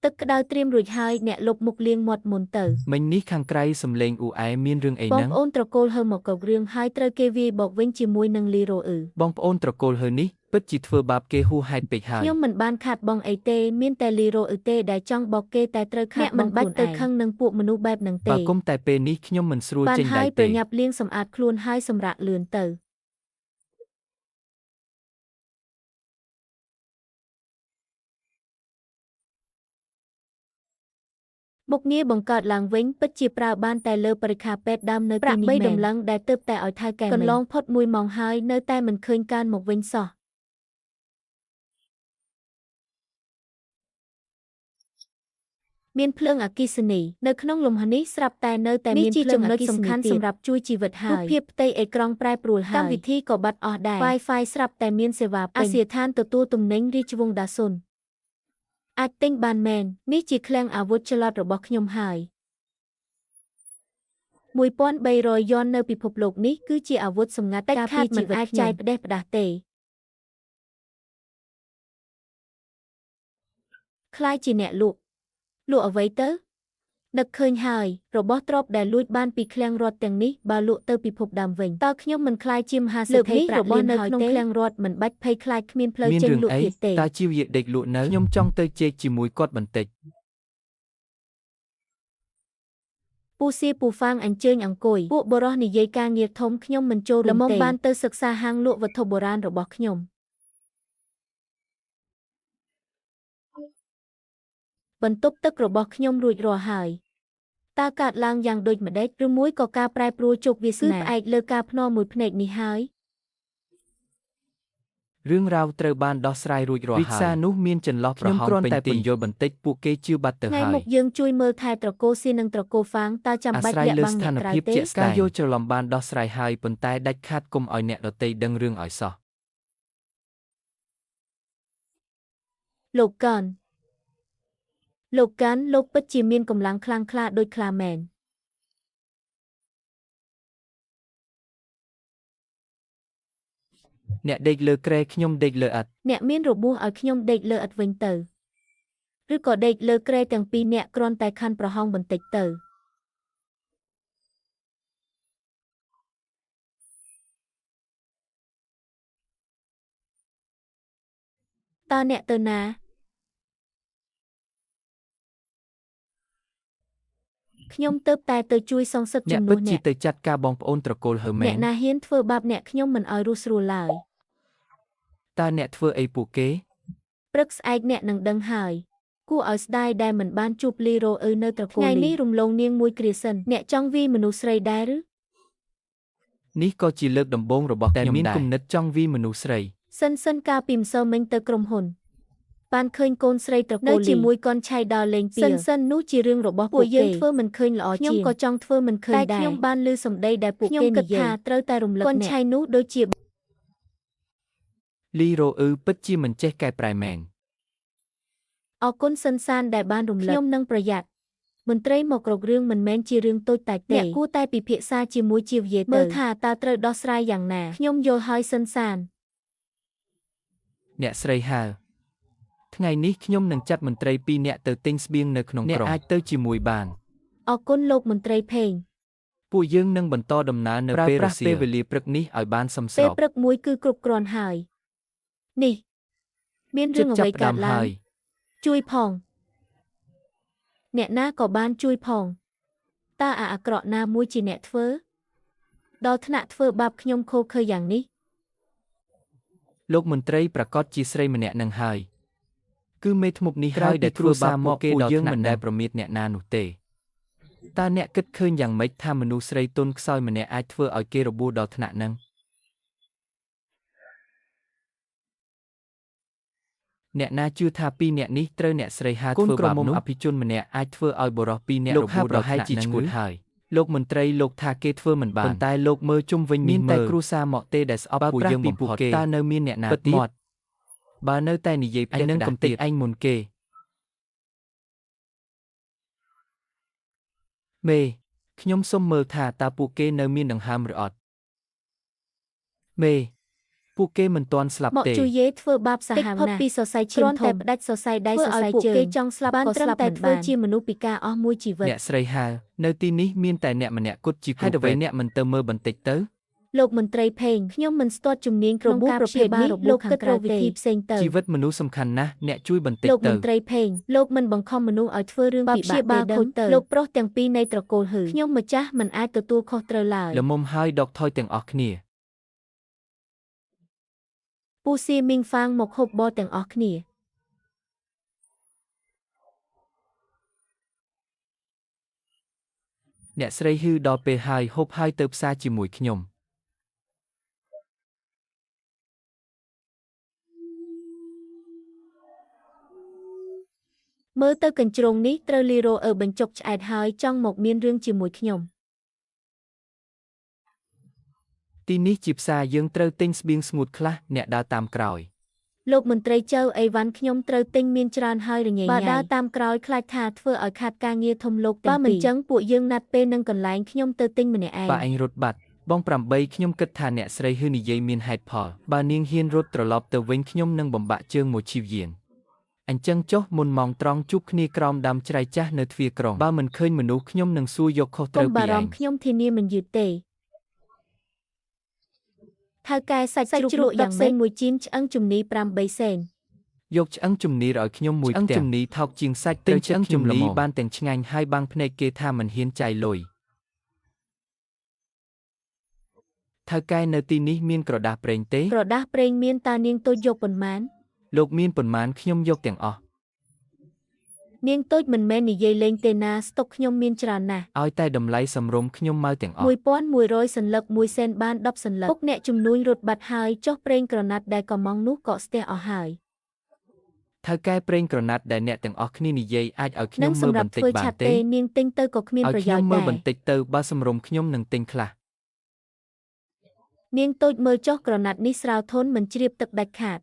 ទឹកក្តៅត្រៀមរួចហើយអ្នកលុបមុខលាងមាត់មុនទៅមិញនេះខាងក្រៅសំលេងអ៊ូអែមានរឿងអីហ្នឹងបងប្អូនត្រកូលហើមកករឿងហើយត្រូវគេវាយបោកវិញជាមួយនឹងលីរ៉ូអឺបងប្អូនត្រកូលហើនេះពិតជាធ្វើបាបគេហួសហេតុពេកហើយខ្ញុំមិនបានខាត់បងអីទេមានតែលីរ៉ូអឺទេដែលចង់បោកគេតែត្រូវខាត់មិនបាច់ទៅខឹងនឹងពួកមនុស្សបែបហ្នឹងទេបើគុំតែពេលនេះខ្ញុំមិនស្រួលចេញដៃទេប្រញាប់លាងសម្អាតខ្លួនហើយសម្រាកលឿនទៅមុខងារបង្កើតឡើងវិញពិតជាប្រើបានតែលើបរិក្ខារពេទ្យដើមនៅទីនេះមែនប្រាក់3តម្លឹងដែលទើបតែឲ្យថៅកែកន្លងផុត1ម៉ោងហើយនៅតែមិនឃើញកើនមកវិញសោះមានភ្លើងអគ្គិសនីនៅក្នុងលំហនេះស្រាប់តែនៅតែមានភ្លើងអគ្គិសនីទៀតសម្រាប់ជួយជីវិតហើយរូបភាពផ្ទៃអេក្រង់ប្រែប្រួលហើយកម្មវិធីក៏បាត់អស់ដែរ Wi-Fi ស្រាប់តែមានសេវាពេញអាសយដ្ឋានទទួលទំនិញរាជវង្សដាស៊ុនអាចទិញបានមែននេះជាឃ្លាំងអាវុធចល័តរបស់ខ្ញុំហើយ1300យន់នៅពិភពលោកនេះគឺជាអាវុធសម្ងាត់ការពារជីវិតមិនអាចចាយផ្ដេសផ្ដាស់ទេក្លាយជាអ្នកលក់លក់អ្វីទៅនឹកឃើញហើយរបស់ទ្រព្យដែលលួចបានពីឃ្លាំងរដ្ឋទាំងនេះបើលក់ទៅពិភពដើមវិញតើខ្ញុំមិនក្លាយជាមហាសេដ្ឋីប្រាក់លាននៅក្នុងឃ្លាំងរដ្ឋមិនបាច់ភ័យខ្លាចគ្មានផ្លូវចេញលក់ទៀតទេតើជីវយាដេកលក់នៅខ្ញុំចង់ទៅជែកជាមួយគាត់បន្តិចពូសៀពូហ្វាងអញ្ជើញអង្គុយពួកបុរសនិយាយការងារធំខ្ញុំមិនចូលរួមទេល្មមបានទៅសិក្សាហាងលក់វត្ថុបុរាណរបស់ខ្ញុំបន្ទប់ទឹករបស់ខ្ញុំរួចរាល់ហើយតើកើតឡើងយ៉ាងដូចម្តេចឬមួយក៏ការប្រែប្រួលជោគវាសនាគឺផ្អែកលើការភ្នាល់មួយភ្នែកនេះហើយរឿងរ៉ាវត្រូវបានដោះស្រាយរួចរាល់ហើយវិសានោះមានចន្លោះប្រហោងពេញទីខ្ញុំគ្រាន់តែពន្យល់បន្តិចពួកគេជឿបាត់ទៅហើយថ្ងៃមុខយើងជួយមើលថែត្រកូលសៀននិងត្រកូលហ្វាងតើចាំបាច់លាក់បាំងអ្នកក្រៅទេការយល់ច្រឡំបានដោះស្រាយហើយប៉ុន្តែដាច់ខាតកុំឲ្យអ្នកដទៃដឹងរឿងឲ្យសោះលោកកានលោកកានលោកពិតជាមានកម្លាំងខ្លាំងក្លាដូចខ្លាមែនអ្នកដេកលើគ្រែខ្ញុំដេកលើឥដ្ឋអ្នកមានរបួសឲ្យខ្ញុំដេកលើឥដ្ឋវិញទៅឬក៏ដេកលើគ្រែទាំងពីរអ្នកគ្រាន់តែខាន់ប្រហោងបន្តិចទៅតើអ្នកទៅណា ខ្ញុំទៅតែទៅជួយសងសឹក អ្នក ជំ ពិតជា នួសអ្នក ទៅចាត់ការបងប្អូនត្រកូលហឺមែ អ្នក ន ណាហ៊ានធ្វើបាបអ្នកខ្ញុំមិនឲ្យរស់ស្រួលឡើយ តើអ្នកធ្វើអីពួកគេ ព្រឹកស្អែកអ្នកនឹងដឹងហើយគួរឲ្យស្ដាយដែលមិនបានជួបលីរ៉ូអ៊ឺនៅត្រកូលថ្ងៃនេះរំលងនាងមួយគ្រាសិនអ្នកចង់វាយមនុស្សស្រីដែរឬ នេះក៏ជាលើកដំបូងរបស់ខ្ញុំដែលមានគំនិតចង់វាយមនុស្សស្រី សិនសិនកាលពីម្សិលមិញទៅក្រុមហ៊ុនបានឃើញកូនស្រីត្រកូលនៅជាមួយកូនឆៃដល់លេងពីសិនសិននោះជារឿងរបស់ពួកយើងធ្វើមិនឃើញល្អជាងខ្ញុំក៏ចង់ធ្វើមិនឃើញដែរតែខ្ញុំបានឮសម្ដីដែលពួកគេនិយាយថាត្រូវតែរំលឹកកូនឆៃនោះដូចជា លីរ៉ូអ៊ឺពិតជាមិនចេះកែប្រែមែន អរគុណសិនសានដែលបានរំលឹកខ្ញុំនឹងប្រយ័ត្នមន្ត្រីមករករឿងមិនមែនជារឿងតូចតាចទេអ្នកគួរតែពិភាក្សាជាមួយជាវិយទៅមើលថាតើត្រូវដោះស្រាយយ៉ាងណាខ្ញុំយល់ហើយសិនសាន អ្នកស្រីហាលថ្ងៃនេះខ្ញុំនឹងចាត់មន្ត្រីពីរនាក់ទៅទិញស្បៀងនៅក្នុងក្រុងអ្នកអាចទៅជាមួយបាន អរគុណលោកមន្ត្រីផេង ពួកយើងនឹងបន្តដំណើរនៅពេលរសៀលពេលវេលាព្រឹកនេះឲ្យបានសមស្ ពេល រប ព្រឹកមួយគឺគ្រប់គ្រាន់ហើយនេះមាន ជិ រឿងអ្ តចាប់ផ្ វីកើតឡើង ដើមហើយ ជួយផងអ្នកណាក៏បានជួយផងតើអាអាក្រក់ណាមួយជាអ្នកធ្វើដល់ថ្នាក់ធ្វើបាបខ្ញុំខូខើយ៉ាងនេះ លោកមន្ត្រីប្រកាសជាស្រីម្នាក់នឹងហើយគឺមេធ្មប់នេះហើយដែលធ្វើបាបមកគេដល់យើងមិនដែលប្រមាថអ្នកណានោះទេតើអ្នកគិតឃើញយ៉ាងម៉េចថាមនុស្សស្រីទន់ខ្សោយម្នាក់អាចធ្វើឲ្យគេរបួសដល់ថ្នាក់ហ្នឹងអ្នកណាជឿថាពីរអ្នកនេះត្រូវអ្នកស្រីហាធ្វើបាបនោះអភិជនម្នាក់អាចធ្វើឲ្យបុរសពីរនាក់របួសដល់ថ្នាក់ហ្នឹងឬហើយលោកមន្ត្រីលោកថាគេធ្វើមិនបានប៉ុន្តែលោកមើលជុំវិញនេះមានតែគ្រួសារមកទេដែលស្អប់ពួកយើងបំផុតតើនៅមានអ្នកណាទៀតបើនៅតែនិយាយផ្ទះនឹងកំទេចឯងមុនគេមេខ្ញុំសុំមើលថាតើពួកគេនៅមានដង្ហើមឬអត់មេពួកគេមិនទាន់ស្លាប់ មក ទេ ជួយយេធ្វើបាបសាហាវណាស់ពីសរសៃឈាមធំគ្រាន់តែផ្ដាច់សរសៃដៃសរសៃជើងគេចង់ស្លាប់ក៏ស្លាប់មិនបានធ្វើជាមនុស្សពិការអស់មួយជីវិត អ្នកស្រីហាលនៅទីនេះមានតែអ្នកម្នាក់គត់ជាគ្រូពេទ្យអ្នកមិនទៅមើលបន្តិចទៅ លោកមន្ត្រីផេងខ្ញុំមិនស្ទាត់ជំនាញក្នុងការព្យាបាលរបួសខាងក្រៅវិធីផ្សេងទៅ ជីវិតមនុស្សសំខាន់ណាស់អ្នកជួយបន្តិច លោកម ទៅ ន្ត្រីផេងលោកមិនបង្ខំមនុស្សឲ្យធ្វើរឿងពិបាកទេដឹងលោកប្រុសទាំងពីរនៃត្រកូលហ៊ឺខ្ញុំម្ចាស់មិនអាចទទួលខុសត្រូវឡើយ ល្មមហើយដកថយទាំងអស់គ្នា ពូសៀមីងហ្វាងមកហូបបទាំងអស់គ្នា អ្នកស្រីហ៊ឺដល់ពេលហើយហូបហើយទៅផ្សារជាមួយខ្ញុំ មើលទៅកញ្ជ្រោងនេះត្រូវលីរ៉ូអឺបញ្ចុកឆ្អែតហើយចង់មកមានរឿងជាមួយខ្ញុំ ទីនេះជាផ្សារយើងត្រូវទិញស្បៀងស្ងួតខ្លះអ្នកដើរតាមក្រោយ លោកមន្ត្រីចៅអីវ៉ាន់ខ្ញុំត្រូវទិញមានច្រើនហើយរញ៉េញ៉ៃបើដើរតាមក្រោយខ្លាចថាធ្វើឲ្យខាតការងារធំលោកទាំងពីរបើមិនចឹងពួកយើងណាត់ពេលនឹងកន្លែងខ្ញុំទៅទិញម្នាក់ឯង បើឯងរត់បាត់បង8ខ្ញុំគិតថាអ្នកស្រីហ៊ឺនិយាយមានហេតុផលបើនាងហ៊ានរត់ត្រឡប់ទៅវិញខ្ញុំនឹងបំបាក់ជើងមួយជីវយាងអញ្ចឹងចុះមុនម៉ោងត្រង់ជួបគ្នាក្រោមដើមជ្រៃចាស់នៅទ្វារក្រុងបើមិនឃើញមនុស្សខ្ញុំនឹងសួរយកខុស កុ ត្រូវ ំបា ពីឯង រម្ភខ្ញុំធានាមិនយឺតទេថៅកែសាច់ជ្រក់យ៉ាងម៉េចមួយជីមឆ្អឹងជំនី5 3សេន យកឆ្អឹងជំនីឲ្យខ្ញុំមួយផ្ទាំងជំនីថោកជាងសាច់ទិញឆ្អឹងជំនីបានទាំងឆ្ងាញ់ហើយបាំងភ្នែកគេថាមិនហ៊ានចាយលុយថៅកែនៅទីនេះមានក្រដាសប្រេងទេ ក្រដាសប្រេងមានតានាងតូចយកប៉ុន្មាន លោកមានប៉ុន្មានខ្ញុំយកទាំងអស់ នាងតូចមិនមែននិយាយលេងទេណាស្តុកខ្ញុំមានច្រើនណាស់ ឲ្យតែតម្លៃសមរម្យខ្ញុំមកទាំងអស់ 1100សន្លឹក1សេនបាន10សន្លឹកពុកអ្នកជំនួញរត់បាត់ហើយចុះប្រេងក្រណាត់ដែលកំងនោះក៏ស្ទះអស់ហើយ ថៅកែប្រេងក្រណាត់ដែលអ្នកទាំងអស់គ្នានិយាយអាចឲ្យខ្ញុំ នឹង មើល សម្រាប់ បន្តិច ធ្វើឆាត់ បានទេ ទេនាងទិញទៅក៏គ្មាន ឲ្យ ប្រ ខ្ញុំមើល យោជន៍ដែរ បន្តិចទៅបើសមរម្យខ្ញុំនឹងទិញខ្លះ នាងតូចមើលចុះក្រណាត់នេះស្រាលធន់មិនជ្រាបទឹកដាច់ខាត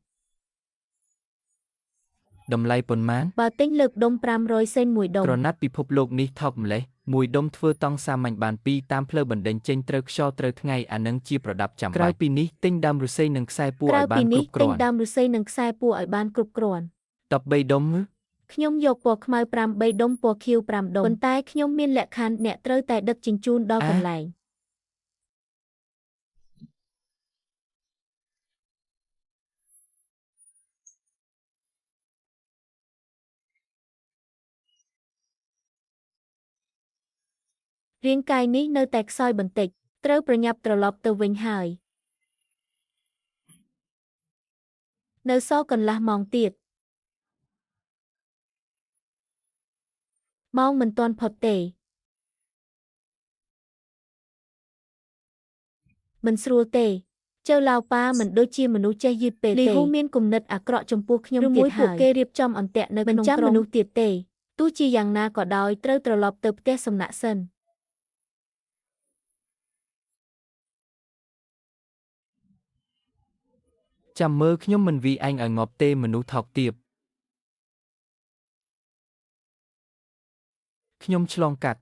តម្លៃប៉ុន្មាន បើទិញលើកដុំ500សេនមួយដុំ ក្រណាត់ពិភពលោកនេះថោកម្លេះមួយដុំធ្វើតង់សាមញ្ញបានពីរតាមផ្លូវបណ្ដេញចេញត្រូវខ្យល់ត្រូវថ្ងៃអានឹងជាប្រដាប់ចាំបាច់ក្រៅពីនេះទិញដើមឫស្សីនិងខ្សែពួរ ក្រៅ ឲ្យបាន ពីនេះ គ្រប់គ្រាន់ ទិញដើមឫស្សីនិងខ្សែពួរឲ្យបានគ្រប់គ្រាន់ 13ដុំឬ ខ្ញុំយកពណ៌ខ្មៅ5 3ដុំពណ៌ខៀវ5ដុំប៉ុន្តែខ្ញុំមានលក្ខខណ្ឌអ្នកត្រូវតែដឹកជញ្ជូនដល់កន្លែង រាងកាយនេះនៅតែខ្សោយបន្តិចត្រូវប្រញាប់ត្រឡប់ទៅវិញហើយនៅសល់កន្លះម៉ោងទៀតម៉ោងមិនទាន់ផុតទេមិនស្រួលទេចៅឡាវប៉ាមិនដូចជាមនុស្សចេះយឺតពេលទេលីហ៊ូមានគំនិតអាក្រក់ចំពោះខ្ញុំទៀតហើយពួកគេរៀបចំអន្ទាក់នៅក្នុងក្រុមមិនចាំមនុស្សទៀតទេទោះជាយ៉ាងណាក៏ដោយត្រូវត្រឡប់ទៅផ្ទះសំណាក់សិនចាំមើលខ្ញុំមិនវីឯងឲ្យងាប់ទេមនុស្សថោកទាបខ្ញុំឆ្លងកាត់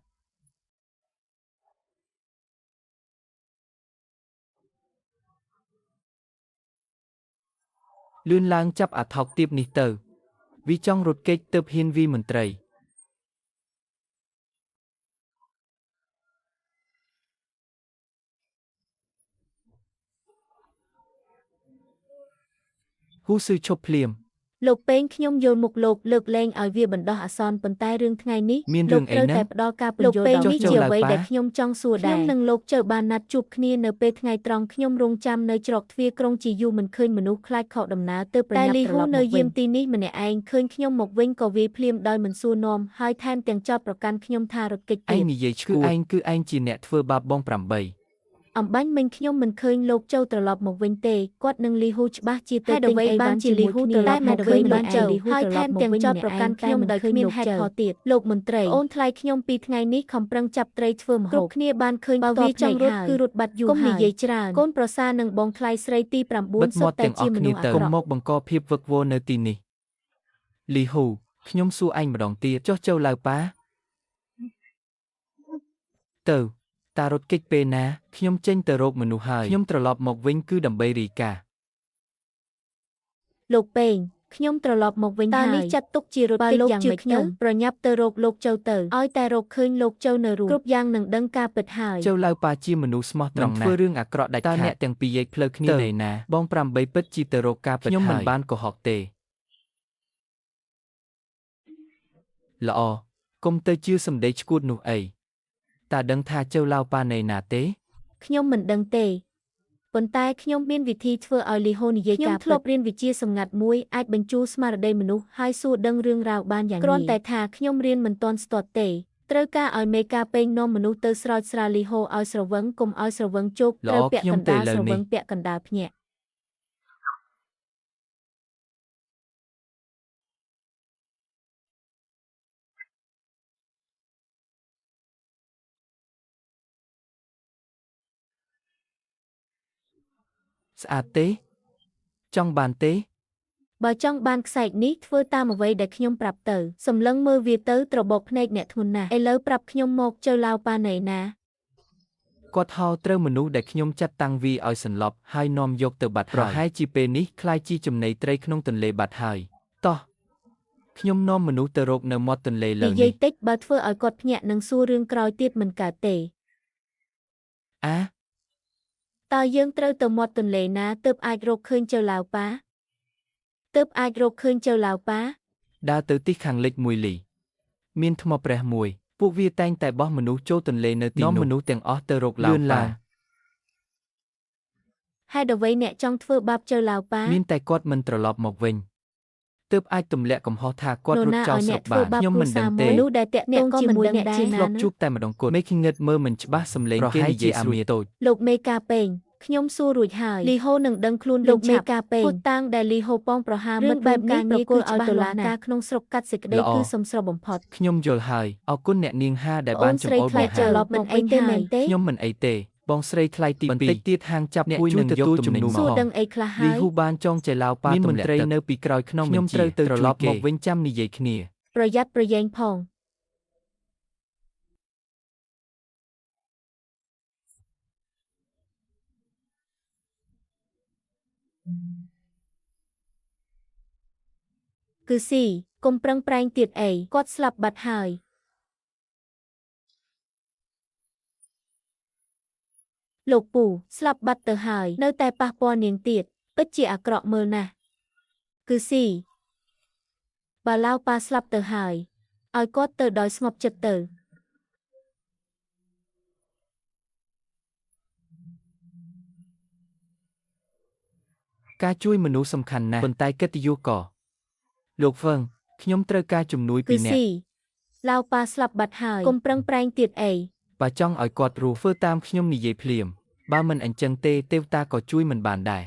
លឿនឡើងចាប់អាថោកទាបនេះទៅវីចង់រត់គេចទៅហ៊ានវីមន្ត្រីហ៊ូស៊ឺឈប់ភ្លាមលោកពេងខ្ញុំយល់មុខលោកលើកលែងឲ្យវាបណ្ដោះអាសន្នប៉ុន្តែរឿងថ្ងៃនេះលោកត្រូវតែផ្ដល់ការពន្យល់ដល់នេះជាអ្វីដែលខ្ញុំចង់សួរដែរខ្ញុំនិងលោកចៅបានណាត់ជួបគ្នានៅពេលថ្ងៃត្រង់ខ្ញុំរងចាំនៅច្រកទ្វារក្រុងជាយូរមិនឃើញមនុស្សខ្លាចខកដំណើរទៅប្រញាប់ត្រឡប់មកវិញតែលីហ៊ូនៅយាមទីនេះម្នាក់ឯងឃើញខ្ញុំមកវិញក៏វាយភ្លាមដោយមិនសួរនាំហើយថែមទាំងចោទប្រកាន់ខ្ញុំថារត់គេចទៀតឯងនិយាយឈួតគឺឯងជាអ្នកធ្វើបាបបង8អំបញ្ញមិញខ្ញុំមិនឃើញលោកចៅត្រឡប់មកវិញទេគាត់នឹងលីហ៊ូច្បាស់ជាទៅទិញអីបានជាលីហ៊ូត្រឡប់មកវិញបានចៅហើយថែមទាំងចោទប្រកាន់ខ្ញុំដោយគ្មានហេតុផលទៀតលោកមន្ត្រីអូនថ្លៃខ្ញុំពីថ្ងៃនេះខំប្រឹងចាប់ត្រីធ្វើម្ហូបគ្រប់គ្នាបានឃើញបើវាចង់រត់គឺរត់បាត់យូរហើយកុំនិយាយច្រើនកូនប្រសានឹងបងថ្លៃស្រីទី9សុទ្ធតែជាមនុស្សអាក្រក់កុំមកបង្កភាពវឹកវរនៅទីនេះលីហ៊ូខ្ញុំសួរឯងម្ដងទៀតចុះចៅឡាវប៉ាទៅតារត់គេចពេលណាខ្ញុំចេញទៅរកមនុស្សហើយខ្ញុំត្រឡប់មកវិញគឺដើម្បីរាយការណ៍លោកពេងខ្ញុំត្រឡប់មកវិញហើយតើនេះចាត់ទុកជារត់គេចយ៉ាងម៉េចខ្ញុំប្រញាប់ទៅរកលោកចៅទៅឲ្យតែរកឃើញលោកចៅនៅរស់គ្រប់យ៉ាងនឹងដឹងការពិតហើយចៅឡាវប៉ាជាមនុស្សស្មោះត្រង់ណាស់ធ្វើរឿងអាក្រក់ដាច់ខាតតើអ្នកទាំងពីរយែកផ្លូវគ្នានៅណាបង8ពិតជាទៅរកការពិតហើយខ្ញុំមិនបានកុហកទេល្អកុំទៅជឿសម្ដីឈួតនោះអីតាដឹងថាចៅឡាវប៉ានៅណាទេខ្ញុំមិនដឹងទេប៉ុន្តែខ្ញុំមានវិធីធ្វើឲ្យលីហ៊ូនិយាយការពិតខ្ញុំធ្លាប់រៀនវិជាសម្ងាត់មួយអាចបញ្ជូរស្មារតីមនុស្សហើយសួរដឹងរឿងរ៉ាវបានយ៉ាងងាយគ្រាន់តែថាខ្ញុំរៀនមិនទាន់ស្ទាត់ទេត្រូវការឲ្យមេការពេងនាំមនុស្សទៅស្រោចស្រាលីហ៊ូឲ្យស្រវឹងកុំឲ្យស្រវឹងជោគត្រូវពាក់កណ្ដាលស្រវឹងពាក់កណ្ដាលភ្ញាក់ ស្អាតទេចង់បានទេបើចង់បានខ្សែកនេះធ្វើតាមអ្វីដែលខ្ញុំប្រាប់ទៅសម្លឹងមើលវាទៅត្របកភ្នែកអ្នកធ្ងន់ណាស់ឥឡូវប្រាប់ខ្ញុំមកចៅឡាវប៉ាណៃណាគាត់ហៅត្រូវមនុស្សដែលខ្ញុំចាត់តាំងវាឲ្យសន្លប់ហើយនាំយកទៅបាត់ហើយប្រហែលជាពេលនេះក្លាយជាចំណីត្រីក្នុងទន្លេបាត់ហើយតោះខ្ញុំនាំមនុស្សទៅរកនៅមាត់ទន្លេលើនេះនិយាយតិចបើធ្វើឲ្យគាត់ភ្ញាក់នឹងសួររឿងក្រោយទៀតមិនកើតទេអាតើយើងត្រូវទៅមាត់ទន្លេណាទើបអាចរកឃើញចៅឡាវប៉ាទើបអាចរកឃើញចៅឡាវប៉ាដើរទៅទីខាងលិចមួយលីមានថ្មព្រះមួយពួកវាតែងតែបោះមនុស្សចូលទន្លេនៅទីនោះនាំមនុស្សទាំងអស់ទៅរកឡាវប៉ាហេតុអ្វីអ្នកចង់ធ្វើបាបចៅឡាវប៉ាមានតែគាត់មិនត្រឡប់មកវិញទើបអាចទម្លាក់កំហុសថាគាត់រត់ចោលស្រុកបានខ្ញុំមិនដឹងទេមនុស្សដែលតាក់ទងជាមួយអ្នកជាណាធ្លាប់ជួបតែម្ដងគត់មេឃងឹតមើលមិនច្បាស់សំឡេងគេនិយាយអាមៀតូចលោកមេកាពេងខ្ញុំសួររួចហើយលីហូនឹងដឹងខ្លួនលោកមេកាពេងភូតតាំងដែលលីហូប៉ងប្រហារមិត្តបែបនេះប្រគល់ឲ្យតុលាការក្នុងស្រុកកាត់សេចក្តីគឺសំស្រុះបំផុតខ្ញុំយល់ហើយអរគុណអ្នកនាងហាដែលបានចង្អុលបង្ហាញមិនអីទេមែនទេខ្ញុំមិនអីទេបងស្រីថ្លៃទី2បន្តិចទៀតហាងចាប់អ្នកជួយទទួលជំនួសសួរដឹងអីខ្លះហើយលីហ៊ូបានចងចៃឡាវប៉ាមានមន្ត្រីនៅពីក្រោយខ្នងខ្ញុំត្រូវទៅត្រឡប់មកវិញចាំនិយាយគ្នាប្រយ័ត្នប្រយែងផងគឺស៊ីកុំប្រឹងប្រែងទៀតអីគាត់ស្លាប់បាត់ហើយលោកពូស្លាប់បាត់ទៅហើយនៅតែប៉ះពាល់នាងទៀតពិតជាអាក្រក់មើលណាស់គឺស៊ីបើឡាវប៉ាស្លាប់ទៅហើយឲ្យគាត់ទៅដោយស្ងប់ចិត្តទៅ ការជួយមនុស្សសំខាន់ណាស់ប៉ុន្តែកិត្តិយសក៏លោកហ្វឹងខ្ញុំត្រូវការជំនួយ គឺ ពីអ្នក ស៊ីឡាវប៉ាស្លាប់បាត់ហើយកុំប្រឹងប្រែងទៀតអី បើចង់ឲ្យគាត់រស់ធ្វើតាមខ្ញុំនិយាយភ្លាមបើមិនអញ្ចឹងទេទេវតាក៏ជួយមិនបានដែរ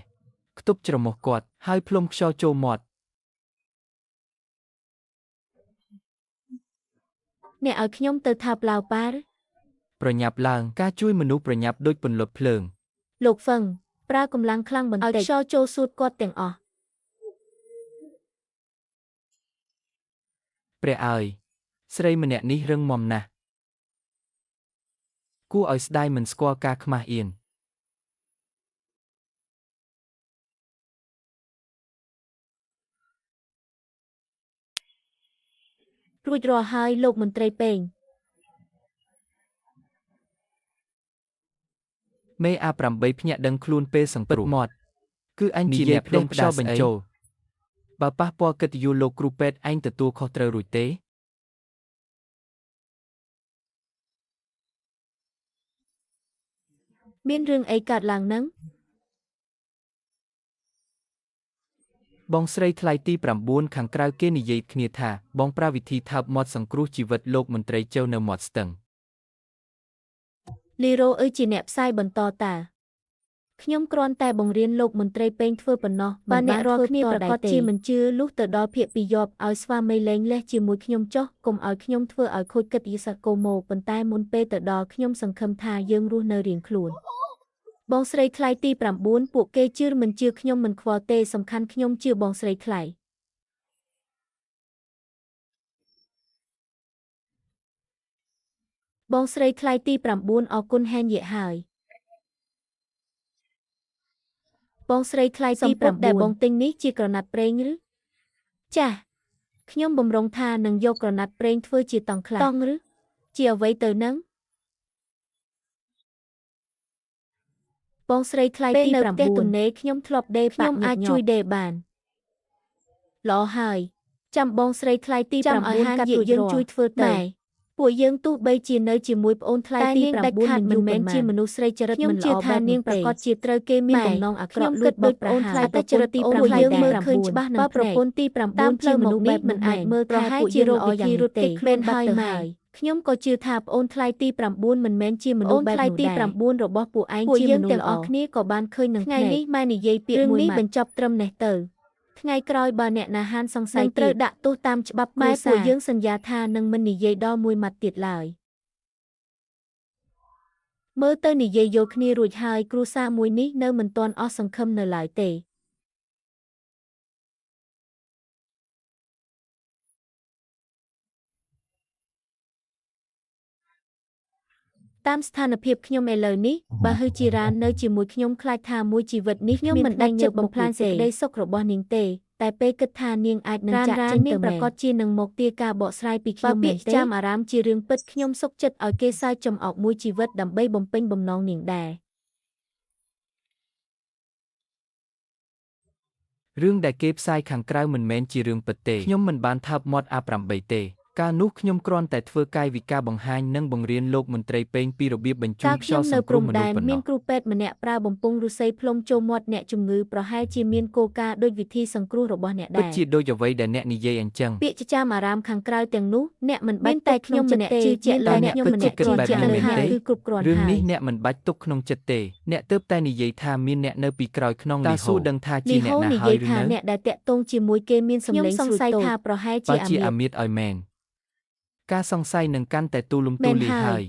ខ្ទប់ច្រមុះគាត់ហើយផ្លុំខ្យល់ចូលមាត់ អ្នកឲ្យខ្ញុំទៅថើបឡាវប៉ាឬ ប្រញាប់ឡើងការជួយមនុស្សប្រញាប់ដូចពន្លត់ភ្លើង លោកហ្វឹងប្រើកម្លាំងខ្លាំងបន្តិចឲ្យខ្យល់ចូលសួតគាត់ទាំងអស់ ព្រះអើយស្រីម្នាក់នេះរឹងមាំណាស់គួរឲ្យស្ដាយមិនស្គាល់ការខ្មាស់អៀន រួចរាល់ហើយលោកមន្ត្រីពេង មេ A8 ភ្ញាក់ដឹងខ្លួនពេលសង្គ្រោះមាត់គឺអញជាអ្នកផ្ដេសផ្ដាសបញ្ចូលបើប៉ះពាល់កិត្តិយសលោកគ្រូពេទ្យឯងទទួលខុសត្រូវរួចទេ មានរឿងអីកើតឡើងនឹង បងស្រីថ្លៃទី9ខាងក្រៅគេនិយាយគ្នាថាបងប្រើវិធីថើបមាត់សង្គ្រោះជីវិតលោកមន្ត្រីជៅនៅមាត់ស្ទឹង លីរ៉ូអើជាអ្នកផ្សាយបន្តតើខ្ញុំគ្រាន់តែបង្រៀនលោកមន្ត្រីពេងធ្វើប៉ុណ្ណោះបើអ្នករាល់គ្នាប្រកាសជាមិនជឿលុះទៅដល់ភាគពីយប់ឲ្យស្វាមីលែងលេះជាមួយខ្ញុំចុះកុំឲ្យខ្ញុំធ្វើឲ្យខូចកិត្តិយសកូម៉ូប៉ុន្តែមុនពេលទៅដល់ខ្ញុំសង្ឃឹមថាយើងរស់នៅរៀងខ្លួនបងស្រីថ្លៃទី9ពួកគេជឿមិនជឿខ្ញុំមិនខ្វល់ទេសំខាន់ខ្ញុំជឿបងស្រីថ្លៃបងស្រីថ្លៃទី9អរគុណហែនយេហើយបងស្រីថ្លៃទី9ដែលបងទិញនេះជាក្រណាត់ប្រេងឬចាសខ្ញុំបំរុងថានឹងយកក្រណាត់ប្រេងធ្វើជាតង់ខ្លះតង់ឬជាអ្វីទៅនឹងបងស្រីថ្លៃទី9នៅផ្ទះទំនេរខ្ញុំធ្លាប់ដេរខ្ញុំអាចជួយដេរបានល្អហើយចាំបងស្រីថ្លៃទី9កាត់យើងជួយធ្វើទៅពួកយើងទោះបីជានៅជាមួយប្អូនថ្លៃទី9មិនមែនជាមនុស្សស្រីចរិតមិនល្អបែបនាងប្រកាសជាត្រូវគេមានបំណងអាក្រក់លួចបោកប្រហារតែចរិតទី9យើងមើលឃើញច្បាស់នឹងប្រពន្ធទី9តាមផ្លូវមនុស្សបែបមិនអាចមើលប្រហែលជារកវិធីរត់គេចខ្លួនបាត់ទៅហើយខ្ញុំក៏ជឿថាប្អូនថ្លៃទី9មិនមែនជាមនុស្សបែបនោះដែរថ្លៃទី9របស់ពួកឯងជាមនុស្សទាំងអស់គ្នាក៏បានឃើញនឹងថ្ងៃនេះម៉ែនិយាយពាក្យមួយម៉ាត់បញ្ចប់ត្រឹមនេះទៅថ្ងៃក្រោយបើអ្នកណាហានសង្ស័យត្រូវដាក់ទោសតាមច្បាប់ម៉ែពួកយើងសន្យាថានឹងមិននិយាយដល់មួយម៉ាត់ទៀតឡើយមើលទៅនិយាយយល់គ្នារួចហើយគ្រួសារមួយនេះនៅមិនទាន់អស់សង្ឃឹមនៅឡើយទេតាមស្ថានភាពខ្ញុំឥឡូវនេះបើហឺជីរ៉ាននៅជាមួយខ្ញុំខ្លាចថាមួយជីវិតនេះខ្ញុំមិនដាច់ចិត្តបំផ្លាញសេចក្តីសុខរបស់នាងទេតែពេលគិតថានាងអាចនឹងចាក់ចេញទៅប្រកាសជានឹងមកទាការបកស្រាយពីខ្ញុំមែនទេចាំអារាមជារឿងពិតខ្ញុំសុខចិត្តឲ្យគេសើចចំអកមួយជីវិតដើម្បីបំពេញបំណងនាងដែររឿងដែលគេផ្សាយខាងក្រៅមិនមែនជារឿងពិតទេខ្ញុំមិនបានថើបមាត់ A8 ទេកាលនោះខ្ញុំគ្រាន់តែធ្វើកាយវិការបង្ហាញនិងបង្រៀនលោកមន្ត្រីពេងពីរបៀបបញ្ជូនខ្យល់សង្គ្រោះមនុស្សប៉ុណ្ណោះមានគ្រូពេទ្យម្នាក់ប្រើបំពង់ឫស្សីផ្លុំចូលមាត់អ្នកជំងឺប្រហែលជាមានគោលការណ៍ដូចវិធីសង្គ្រោះរបស់អ្នកដែរពិតជាដូចអ្វីដែលអ្នកនិយាយអញ្ចឹងពាក្យចាំអារាមខាងក្រៅទាំងនោះអ្នកមិនបាច់តែខ្ញុំម្នាក់ជឿជាក់លើអ្នកខ្ញុំម្នាក់ជឿជាក់លើហើយគឺគ្រប់គ្រាន់ រឿងនេះអ្នកមិនបាច់ទុកក្នុងចិត្តទេអ្នកទើបតែនិយាយថាមានអ្នកនៅពីក្រោយខ្នងលីហូដឹងថាជាអ្នកណាហើយឬនៅអ្នកដែលតាក់ទងជាមួយគេមានសម្លេងសង្ស័យថាប្រហែលជាអាមៀតឲ្យមែនការសង្ស័យនឹងកាន់តែទូលំទូលាយហើយ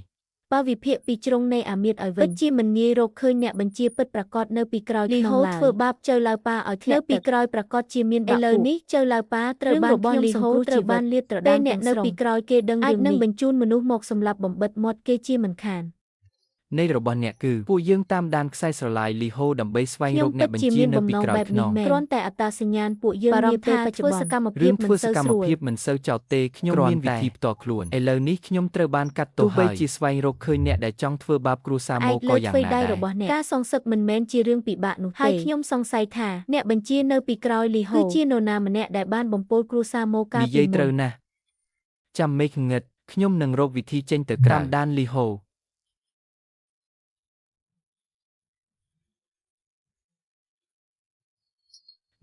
បើវិភាគពីជ្រុងនៃអាមៀតឲ្យវិញពិតជាមិនងាយរកឃើញអ្នកបញ្ជាពិតប្រាកដនៅពីក្រោយខ្នងឡើយលីហូធ្វើបាបចៅឡាវប៉ាឲ្យធ្លាក់នៅពីក្រោយប្រាកដជាមានបាក់ពួកឥឡូវនេះចៅឡាវប៉ាត្រូវបានខ្ញុំសង្គ្រោះត្រូវបានលាតត្រដាងអ្នកនៅពីក្រោយគេដឹងរឿងនេះអាចនឹងបញ្ជូនមនុស្សមកសម្លាប់បំបិតមាត់គេជាមិនខាន នៃរបស់អ្នកគឺពួកយើងតាមដានខ្សែស្រឡាយលីហូដើម្បីស្វែងរកអ្នកបញ្ជានៅពីក្រោយខ្នង គ្រាន់តែអត្តសញ្ញាណពួកយើងនាពេលបច្ចុប្បន្ន រឿងធ្វើសកម្មភាពមិនសូវចោទទេខ្ញុំមានវិធីផ្ទាល់ខ្លួនឥឡូវនេះខ្ញុំត្រូវបានកាត់ទោសហើយទោះបីជាស្វែងរកឃើញអ្នកដែលចង់ធ្វើបាបគ្រួសារម៉ូក៏យ៉ាងណាដែរ របស់អ្នកការសងសឹកមិនមែនជារឿងពិបាកនោះទេហើយខ្ញុំសង្ស័យថាអ្នកបញ្ជានៅពីក្រោយលីហូគឺជានរណាម្នាក់ដែលបានបំពុលគ្រួសារម៉ូកាល និយាយ ពីមុន ត្រូវណាស់ចាំមេឃងឹតខ្ញុំនឹងរកវិធីចេញទៅក្រៅតាមដានលីហូ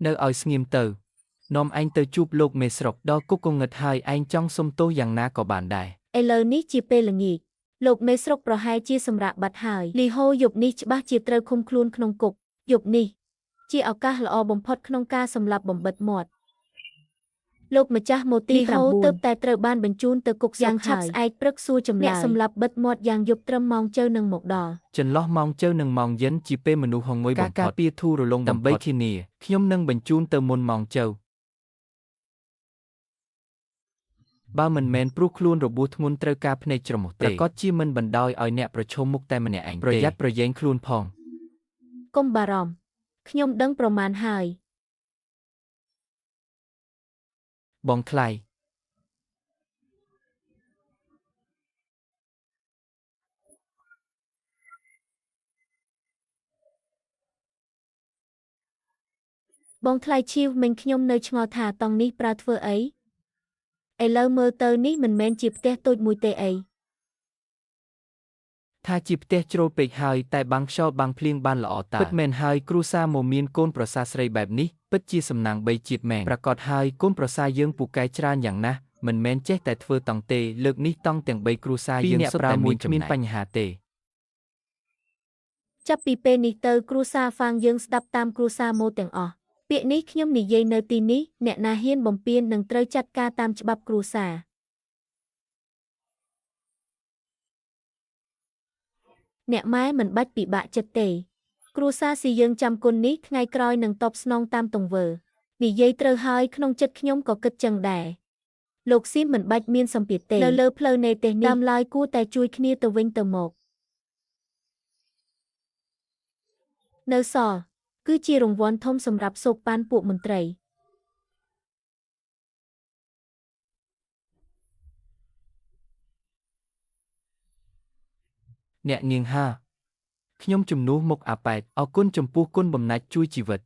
នៅឲ្យស្ងៀមទៅនាំឯងទៅជួបលោកមេស្រុកដល់គុកងងឹតហើយឯងចង់សុំទោសយ៉ាងណាក៏បានដែរ ឥឡូវនេះជាពេលល្ងាចលោកមេស្រុកប្រហែលជាសម្រាកបាត់ហើយលីហូយប់នេះច្បាស់ជាត្រូវឃុំខ្លួនក្នុងគុកយប់នេះជាឱកាសល្អបំផុតក្នុងការសម្លាប់បំបិតមាត់លោកម្ចាស់ម៉ូទី9ទើបតែត្រូវបានបញ្ជូនទៅគុកយ៉ាងឆាប់ស្អែកព្រឹកសួរចម្លើយអ្នកសម្លាប់បិទមាត់យ៉ាងយប់ត្រឹមម៉ោងជើនឹងមកដល់ ចន្លោះម៉ោងជើនិងម៉ោងយិនជាពេលមនុស្សហងុយបំផុតការពារធូររលុងដើម្បីធានាខ្ញុំនឹងបញ្ជូនទៅមុនម៉ោងជើបើមិនមែនព្រោះខ្លួនរបួសធ្ងន់ត្រូវការភ្នែកច្រមុះទេប្រកាសជាមិនបណ្ដោយឲ្យអ្នកប្រឈមមុខតែម្នាក់ឯងទេប្រយ័ត្នប្រយែងខ្លួនផង កុំបារម្ភខ្ញុំដឹងប្រមាណហើយ បងថ្លៃ បងថ្លៃឈីវមិញខ្ញុំនៅឆ្ងល់ថាតង់នេះប្រើធ្វើអីឥឡូវមើលទៅនេះមិនមែនជាផ្ទះតូចមួយទេអី ថាជាផ្ទះជ្រុលពេកហើយតែបាំងខ្យល់បាំងភ្លៀងបានល្អតាពិតមែនហើយគ្រួសារមកមានកូនប្រសាស្រីបែបនេះពិតជាសំណាងបីជាតិមែនប្រកាសហើយកូនប្រសាយើងពូកែច្រើនយ៉ាងណាស់មិនមែនចេះតែធ្វើតង់ទេលើកនេះតង់ទាំង3គ្រួសារយើងសុទ្ធតែមានគ្មានបញ្ហាទេ ចាប់ពីពេលនេះទៅគ្រួសារហ្វាងយើងស្ដាប់តាមគ្រួសារម៉ូទាំងអស់ពាក្យនេះខ្ញុំនិយាយនៅទីនេះអ្នកណាហ៊ានបំពាននឹងត្រូវចាត់ការតាមច្បាប់គ្រួសារអ្នកម៉ែមិនបាច់ពិបាកចិត្តទេគ្រួសារស៊ីយើងចាំគុណនេះថ្ងៃក្រោយនឹងតបស្នងតាមទង្វើនិយាយត្រូវហើយក្នុងចិត្តខ្ញុំក៏គិតចឹងដែរលោកស៊ីមមិនបាច់មានសម្ពាធទេនៅលើផ្លូវនៃទេសនេះតាមឡើយគួរតែជួយគ្នាទៅវិញទៅមកនៅសល់គឺជារង្វាន់ធំសម្រាប់សូកប៉ាន់ពួកមន្ត្រី អ្នកនាងហាខ្ញុំជំនួសមុខអាប៉ែតអរគុណចំពោះគុណបំណាច់ជួយជីវិត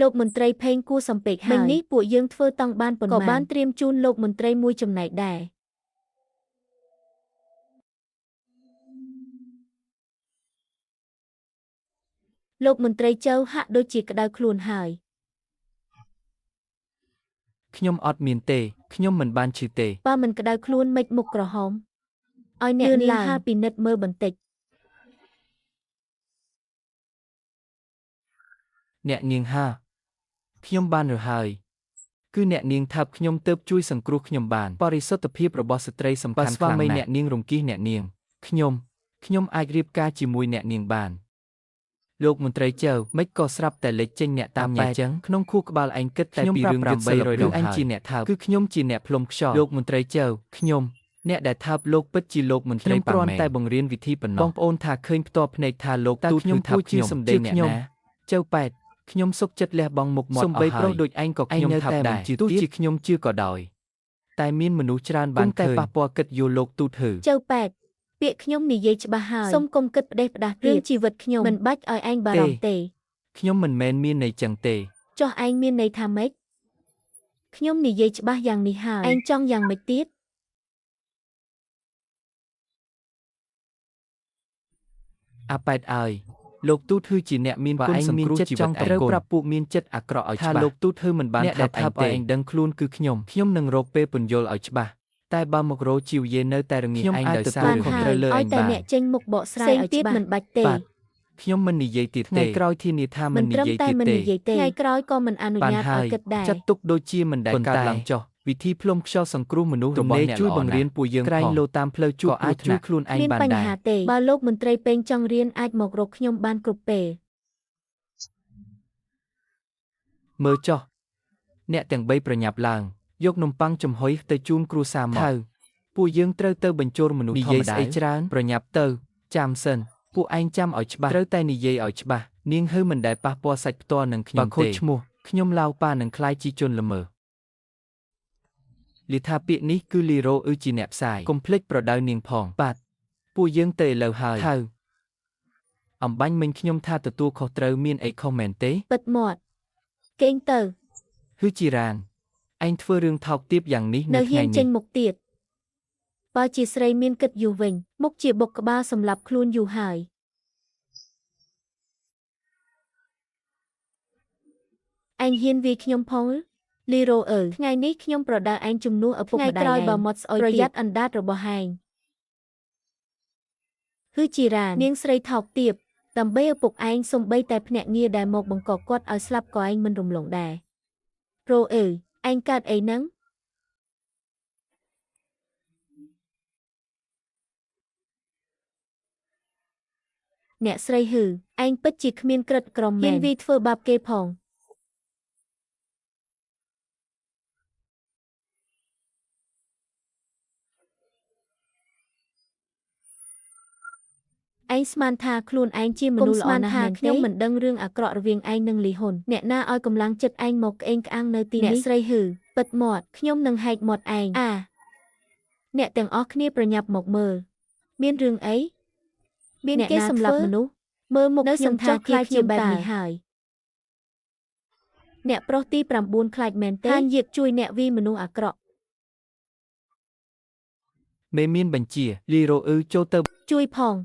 លោកមន្ត្រីផេងគួរសំពេកហើយមិញនេះពួកយើងធ្វើតង់បានប៉ុន្មានក៏បានត្រៀមជូនលោកមន្ត្រីមួយចំណែកដែរលោកមន្ត្រីចៅហាក់ដូចជាក្តៅខ្លួនហើយ ខ្ញុំអត់មានទេខ្ញុំមិនបានឈឺទេ បើមិនក្តៅខ្លួនមិនមុខក្រហមឲ្យអ្នកនាងហាពិនិត្យមើលបន្តិច អ្នកនាងហាខ្ញុំបានរើហើយគឺអ្នកនាងថាប់ខ្ញុំទៅជួយសង្គ្រោះខ្ញុំបានបរិសុទ្ធភាពរបស់ស្ត្រីសំខាន់ខ្លាំងណាស់អ្នកនាងរង្គៀសអ្នកនាងខ្ញុំអាចរៀបការជាមួយអ្នកនាងបានលោកមន្ត្រីចៅមិនក៏ស្រាប់តែលេចចេញអ្នកតាមញ៉ែចឹងក្នុងខួរក្បាលឯងគិតតែពីរឿងយុទ្ធសិល្បៈគឺឯងជាអ្នកថាគឺខ្ញុំជាអ្នកផ្លុំខ្យល់លោកមន្ត្រីចៅខ្ញុំអ្នកដែលថាបលោកពិតជាលោកមន្ត្រីគ្រាន់តែបង្រៀនវិធីប៉ុណ្ណោះបងប្អូនថាឃើញផ្ទាល់ភ្នែកថាលោកទូតខ្ញុំថាខ្ញុំសម្ដីអ្នកណាចៅប៉ែតខ្ញុំសុកចិត្តលះបង់មុខមាត់អស់ហើយសំបីប្រុសដូចឯងក៏ខ្ញុំថាដែរទោះជាខ្ញុំជឿក៏ដោយតែមានមនុស្សច្រើនបានឃើញតែប៉ះពាល់គិតយល់លោកទូតហឺ ចៅប៉ែតពាក្យខ្ញុំនិយាយច្បាស់ហើយសូមកុំគិតផ្ដេសផ្ដាស់ទៀតរឿងជីវិតខ្ញុំមិនបាច់ឲ្យឯងបារម្ភទេ ខ្ញុំមិនមែនមានន័យចឹងទេ ចុះឯងមានន័យថាម៉េចខ្ញុំនិយាយច្បាស់យ៉ាងនេះហើយឯងចង់យ៉ាងម៉េចទៀត អាប៉ែតអើយលោកទូតហឺជាអ្នកមានគុណសង្គ្រោះជីវិតត្រូវប្រាប់ពួកមានចិត្តអាក្រក់ឲ្យច្បាស់ថាលោកទូតហឺមិនបានថាបឯងទេឯងដឹងខ្លួនគឺខ្ញុំខ្ញុំនឹងរកពេលពន្យល់ឲ្យច្បាស់តែបើមករោជីវយេនៅតែរងាឯងដោយសារខុសត្រូវលើឯង ឲ្យតែ បាន អ្នកចេញមុខបកស្រាយឲ្យច្បាស់មិនបាច់ទេ បាទខ្ញុំមិននិយាយទៀតទេថ្ងៃក្រោយធានាថា មិន មិននិ ត្រឹមតែ យាយទៀតទេ មិននិយាយទេថ្ងៃក្រោយក៏មិនអនុ បាន ញ្ញាត ហើយ ឲ្យគិតដែរ ចាត់ទុកដូចជាមិនដែលកើតឡើងចុះវិធីផ្លុំខ្យល់សង្គ្រោះមនុស្សរបស់អ្នកជួយបង្រៀនពួកយើងក្រែងលោតាមផ្លូវជួបអាចជួយខ្លួនឯង មាន បាន បញ្ ដែរ ហាទេបើលោកមន្ត្រីពេងចង់រៀនអាចមករកខ្ញុំបានគ្រប់ពេល មើលចុះអ្នកទាំងបីប្រញាប់ឡើងយកនំប៉័ងចំហុយទៅជូនគ្រួសារមកពួកយើងត្រូវទៅបញ្ចូលមនុស្សធម្មតានិយាយស្អីច្រើនប្រញាប់ទៅចាំសិនពួកឯងចាំឲ្យច្បាស់ត្រូវតែនិយាយឲ្យច្បាស់នាងហឺមិនដែលប៉ះពាល់សាច់ផ្ទាល់នឹងខ្ញុំទេបើខូចឈ្មោះខ្ញុំឡាវប៉ានឹងក្លាយជាជនល្មើសលីថាពាក្យនេះគឺលីរ៉ូអ៊ឺជាអ្នកផ្សាយកុំភ្លេចប្រដៅនាងផងបាទពួកយើងទៅឥឡូវហើយថៅអំបញ្ញមិញខ្ញុំថាទទួលខុសត្រូវមានអីខុសមែនទេ ពិតមាត់គេងទៅ ហឺជីរ៉ានឯងធ្វើរឿងថោកទាបយ៉ាងនេះ នៅ នៅ ហ៊ានចេ ថ្ងៃនេះ ញមុខទៀតបើជាស្រីមានគិតយូរវិញមុខជាបុកក្បាលសម្លាប់ខ្លួនយូរហើយ ឯងហ៊ានវាយខ្ញុំផងឬលីរ៉ូអើថ្ងៃនេះខ្ញុំប្រដៅឯងជំនួសឪពុកម្ដាយក្រោយបើមាត់ស្អុយប្រយ័ត្នអណ្ដាតរបស់ឯងហឺជីរ៉ាននាងស្រីថោកទាបដើម្បីឪពុកឯងសំបីតែភ្នាក់ងារដែលមកបង្កគាត់ឲ្យស្លាប់ក៏ឯងមិនរំលងដែររ៉ូអើឯងកើតអីហ្នឹងអ្នកស្រីហឺឯងពិតជាគ្មានក្រិតក្រមមែនហ៊ានវាយធ្វើបាបគេផងឯងស្មានថាខ្លួនឯងជាមនុស្សល្អណាស់មែនទេខ្ញុំមិនដឹងរឿងអាក្រក់រវាងឯងនិងលីហ៊ុនអ្នកណាឲ្យកម្លាំងចិត្តឯងមកក្អេងក្អាងនៅទីនេះអ្នកស្រីហឺពិតមាត់ខ្ញុំនឹងហែកមាត់ឯងអាអ្នកទាំងអស់គ្នាប្រញាប់មកមើលមានរឿងអីមានគេសម្លាប់មនុស្សមើលមុខខ្ញុំចុះខ្លាចជាបែបនេះហើយអ្នកប្រុសទី9ខ្លាចមែនទេហានយាកជួយអ្នកវីមនុស្សអាក្រក់មេមានបញ្ជាលីរ៉ូអ៊ឺចូលទៅជួយផង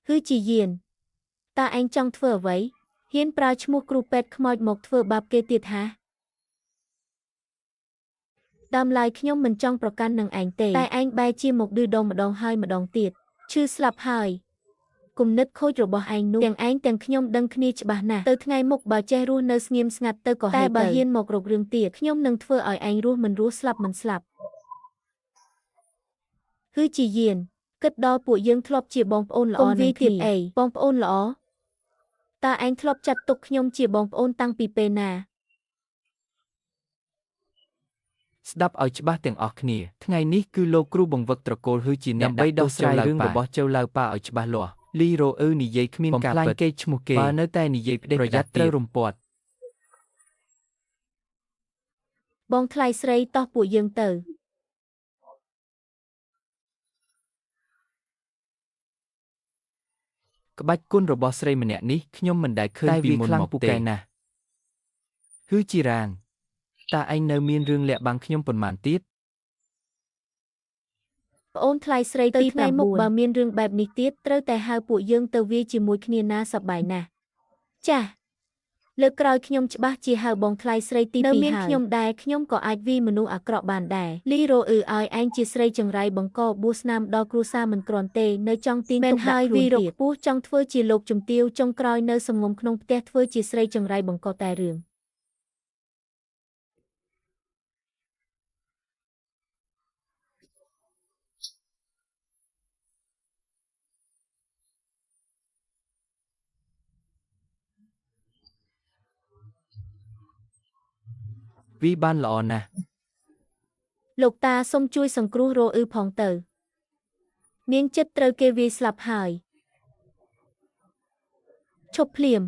គឺជាយានតើឯងចង់ធ្វើអ្វីហ៊ានប្រើឈ្មោះគ្រូពេទ្យខ្មោចមកធ្វើបាបគេទៀតហាដើមឡើយខ្ញុំមិនចង់ប្រកាន់នឹងឯងទេតែឯងបែរជាមកឌឺដងម្ដងហើយម្ដងទៀតឈឺស្លាប់ហើយគំនិតខូចរបស់ឯងនោះទាំងឯងទាំងខ្ញុំដឹងគ្នាច្បាស់ណាស់ទៅថ្ងៃមុខបើចេះរស់នៅស្ងៀមស្ងាត់ទៅក៏ហេតុតែបើហ៊ានមករករឿងទៀតខ្ញុំនឹងធ្វើឲ្យឯងរស់មិនរស់ស្លាប់មិនស្លាប់គឺជាយានគិតដល់ពួកយើងធ្លាប់ជាបងប្អូនល្អនឹងគ្នាអីបងប្អូនល្អតើឯងធ្លាប់ចាត់ទុកខ្ញុំជាបងប្អូនតាំងពីពេលណាស្ដាប់ឲ្យច្បាស់ទាំងអស់គ្នាថ្ងៃនេះគឺលោកគ្រូបង្វឹកត្រកូលហឺជាអ្នកដើម្បីដោះស្រាយរឿងរបស់ចៅឡាវប៉ាឲ្យច្បាស់លាស់លីរ៉ូអ៊ឺនិយាយគ្មានការពិតគេឈ្មោះគេបើនៅតែនិយាយផ្ដេសប្រយ័ត្នត្រូវរំពាត់បងថ្លៃស្រីតោះពួកយើងទៅក្បាច់គុណរបស់ស្រីម្នាក់នេះខ្ញុំមិនដែលឃើញពីមុនមកទេណាស់ហឺជីរ៉ានតើឯងនៅមានរឿងលាក់បាំងខ្ញុំប៉ុន្មានទៀតប្អូនថ្លៃស្រីទីថ្ងៃមុខបើមានរឿងបែបនេះទៀតត្រូវតែហៅពួកយើងទៅវាជាមួយគ្នាណាសប្បាយណាស់ចាស់លើកក្រោយខ្ញុំច្បាស់ជាហៅបងថ្លៃស្រីទី2ហើយនៅមានខ្ញុំដែរខ្ញុំក៏អាចវីមនុស្សអាក្រក់បានដែរលីរ៉ូអ៊ឺឲ្យឯងជាស្រីចង្រៃបង្កបួសស្នាមដល់គ្រួសារមិនគ្រាន់ទេនៅចង់ទាញទុកដាក់ខ្លួនទៀតពោះចង់ធ្វើជាលោកជំទាវចុងក្រោយនៅសំងំក្នុងផ្ទះធ្វើជាស្រីចង្រៃបង្កតែរឿងវីបានល្អណាស់លោកតាសូមជួយសង្គ្រោះរ៉ូអ៊ឺផងទៅនាងចិត្តត្រូវគេវាយស្លាប់ហើយឈប់ភ្លាម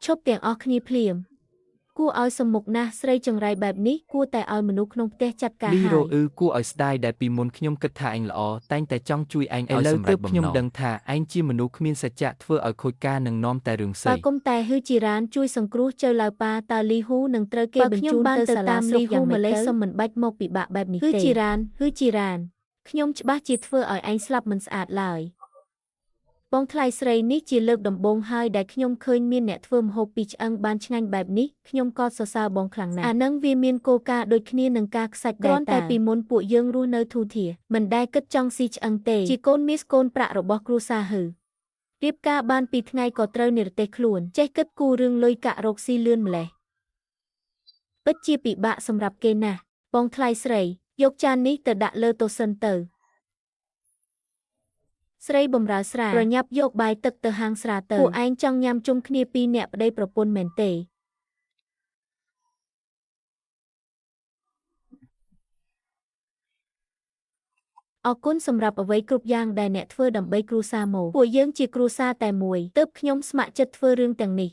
ឈប់ទាំងអស់គ្នាភ្លាមគួរឲ្យសំមុខណាស់ស្រីចង្រៃបែបនេះគួរតែឲ្យមនុស្សក្នុងផ្ទះចាត់ការហើយលីរ៉ូអ៊ឺគួរឲ្យស្ដាយដែលពីមុនខ្ញុំគិតថាឯងល្អតែងតែចង់ជួយឯងឲ្យសម្រេចបំណងខ្ញុំដឹងថាឯងជាមនុស្សគ្មានសច្ចៈធ្វើឲ្យខូចការនិងនាំតែរឿងស្រីបើគុំតែហឺជីរ៉ានជួយសង្គ្រោះចៅឡាវប៉ាតើលីហ៊ូនឹងត្រូវគេបញ្ជូនទៅសាលាស្រុកយ៉ាងម៉េចទៅសុំមិនបាច់មកពិបាកបែបនេះទេហឺជីរ៉ានហឺជីរ៉ានខ្ញុំច្បាស់ជាធ្វើឲ្យឯងស្លាប់មិនស្អាតឡើយបងថ្លៃស្រីនេះជាលើកដំបូងហើយដែលខ្ញុំឃើញមានអ្នកធ្វើម្ហូបពីឆ្អឹងបានឆ្ងាញ់បែបនេះខ្ញុំក៏សរសើរបងខ្លាំងណាស់អានឹងវាមានគោលការណ៍ដូចគ្នានឹងការខ្សាច់ដែរគ្រាន់តែពីមុនពួកយើងរស់នៅធូរធារមិនដែលគិតចង់ស៊ីឆ្អឹងទេជាកូនមាសកូនប្រាក់របស់គ្រួសារហឺរៀបការបានពីថ្ងៃក៏ត្រូវនិរទេសខ្លួនចេះគិតគូររឿងលុយកាក់រកស៊ីលឿនម្លេះពិតជាពិបាកសម្រាប់គេណាស់បងថ្លៃស្រីយកចាននេះទៅដាក់លើតូសិនទៅស្រីបំរើស្រាប្រញាប់យកបាយទឹកទៅហាងស្រាទៅពួកឯងចង់ញ៉ាំជុំគ្នាពីរអ្នកប្តីប្រពន្ធមែនទេអរគុណសម្រាប់អ្វីគ្រប់យ៉ាងដែលអ្នកធ្វើដើម្បីគ្រួសារមកពួកយើងជាគ្រួសារតែមួយទើបខ្ញុំស្ម័គ្រចិត្តធ្វើរឿងទាំងនេះ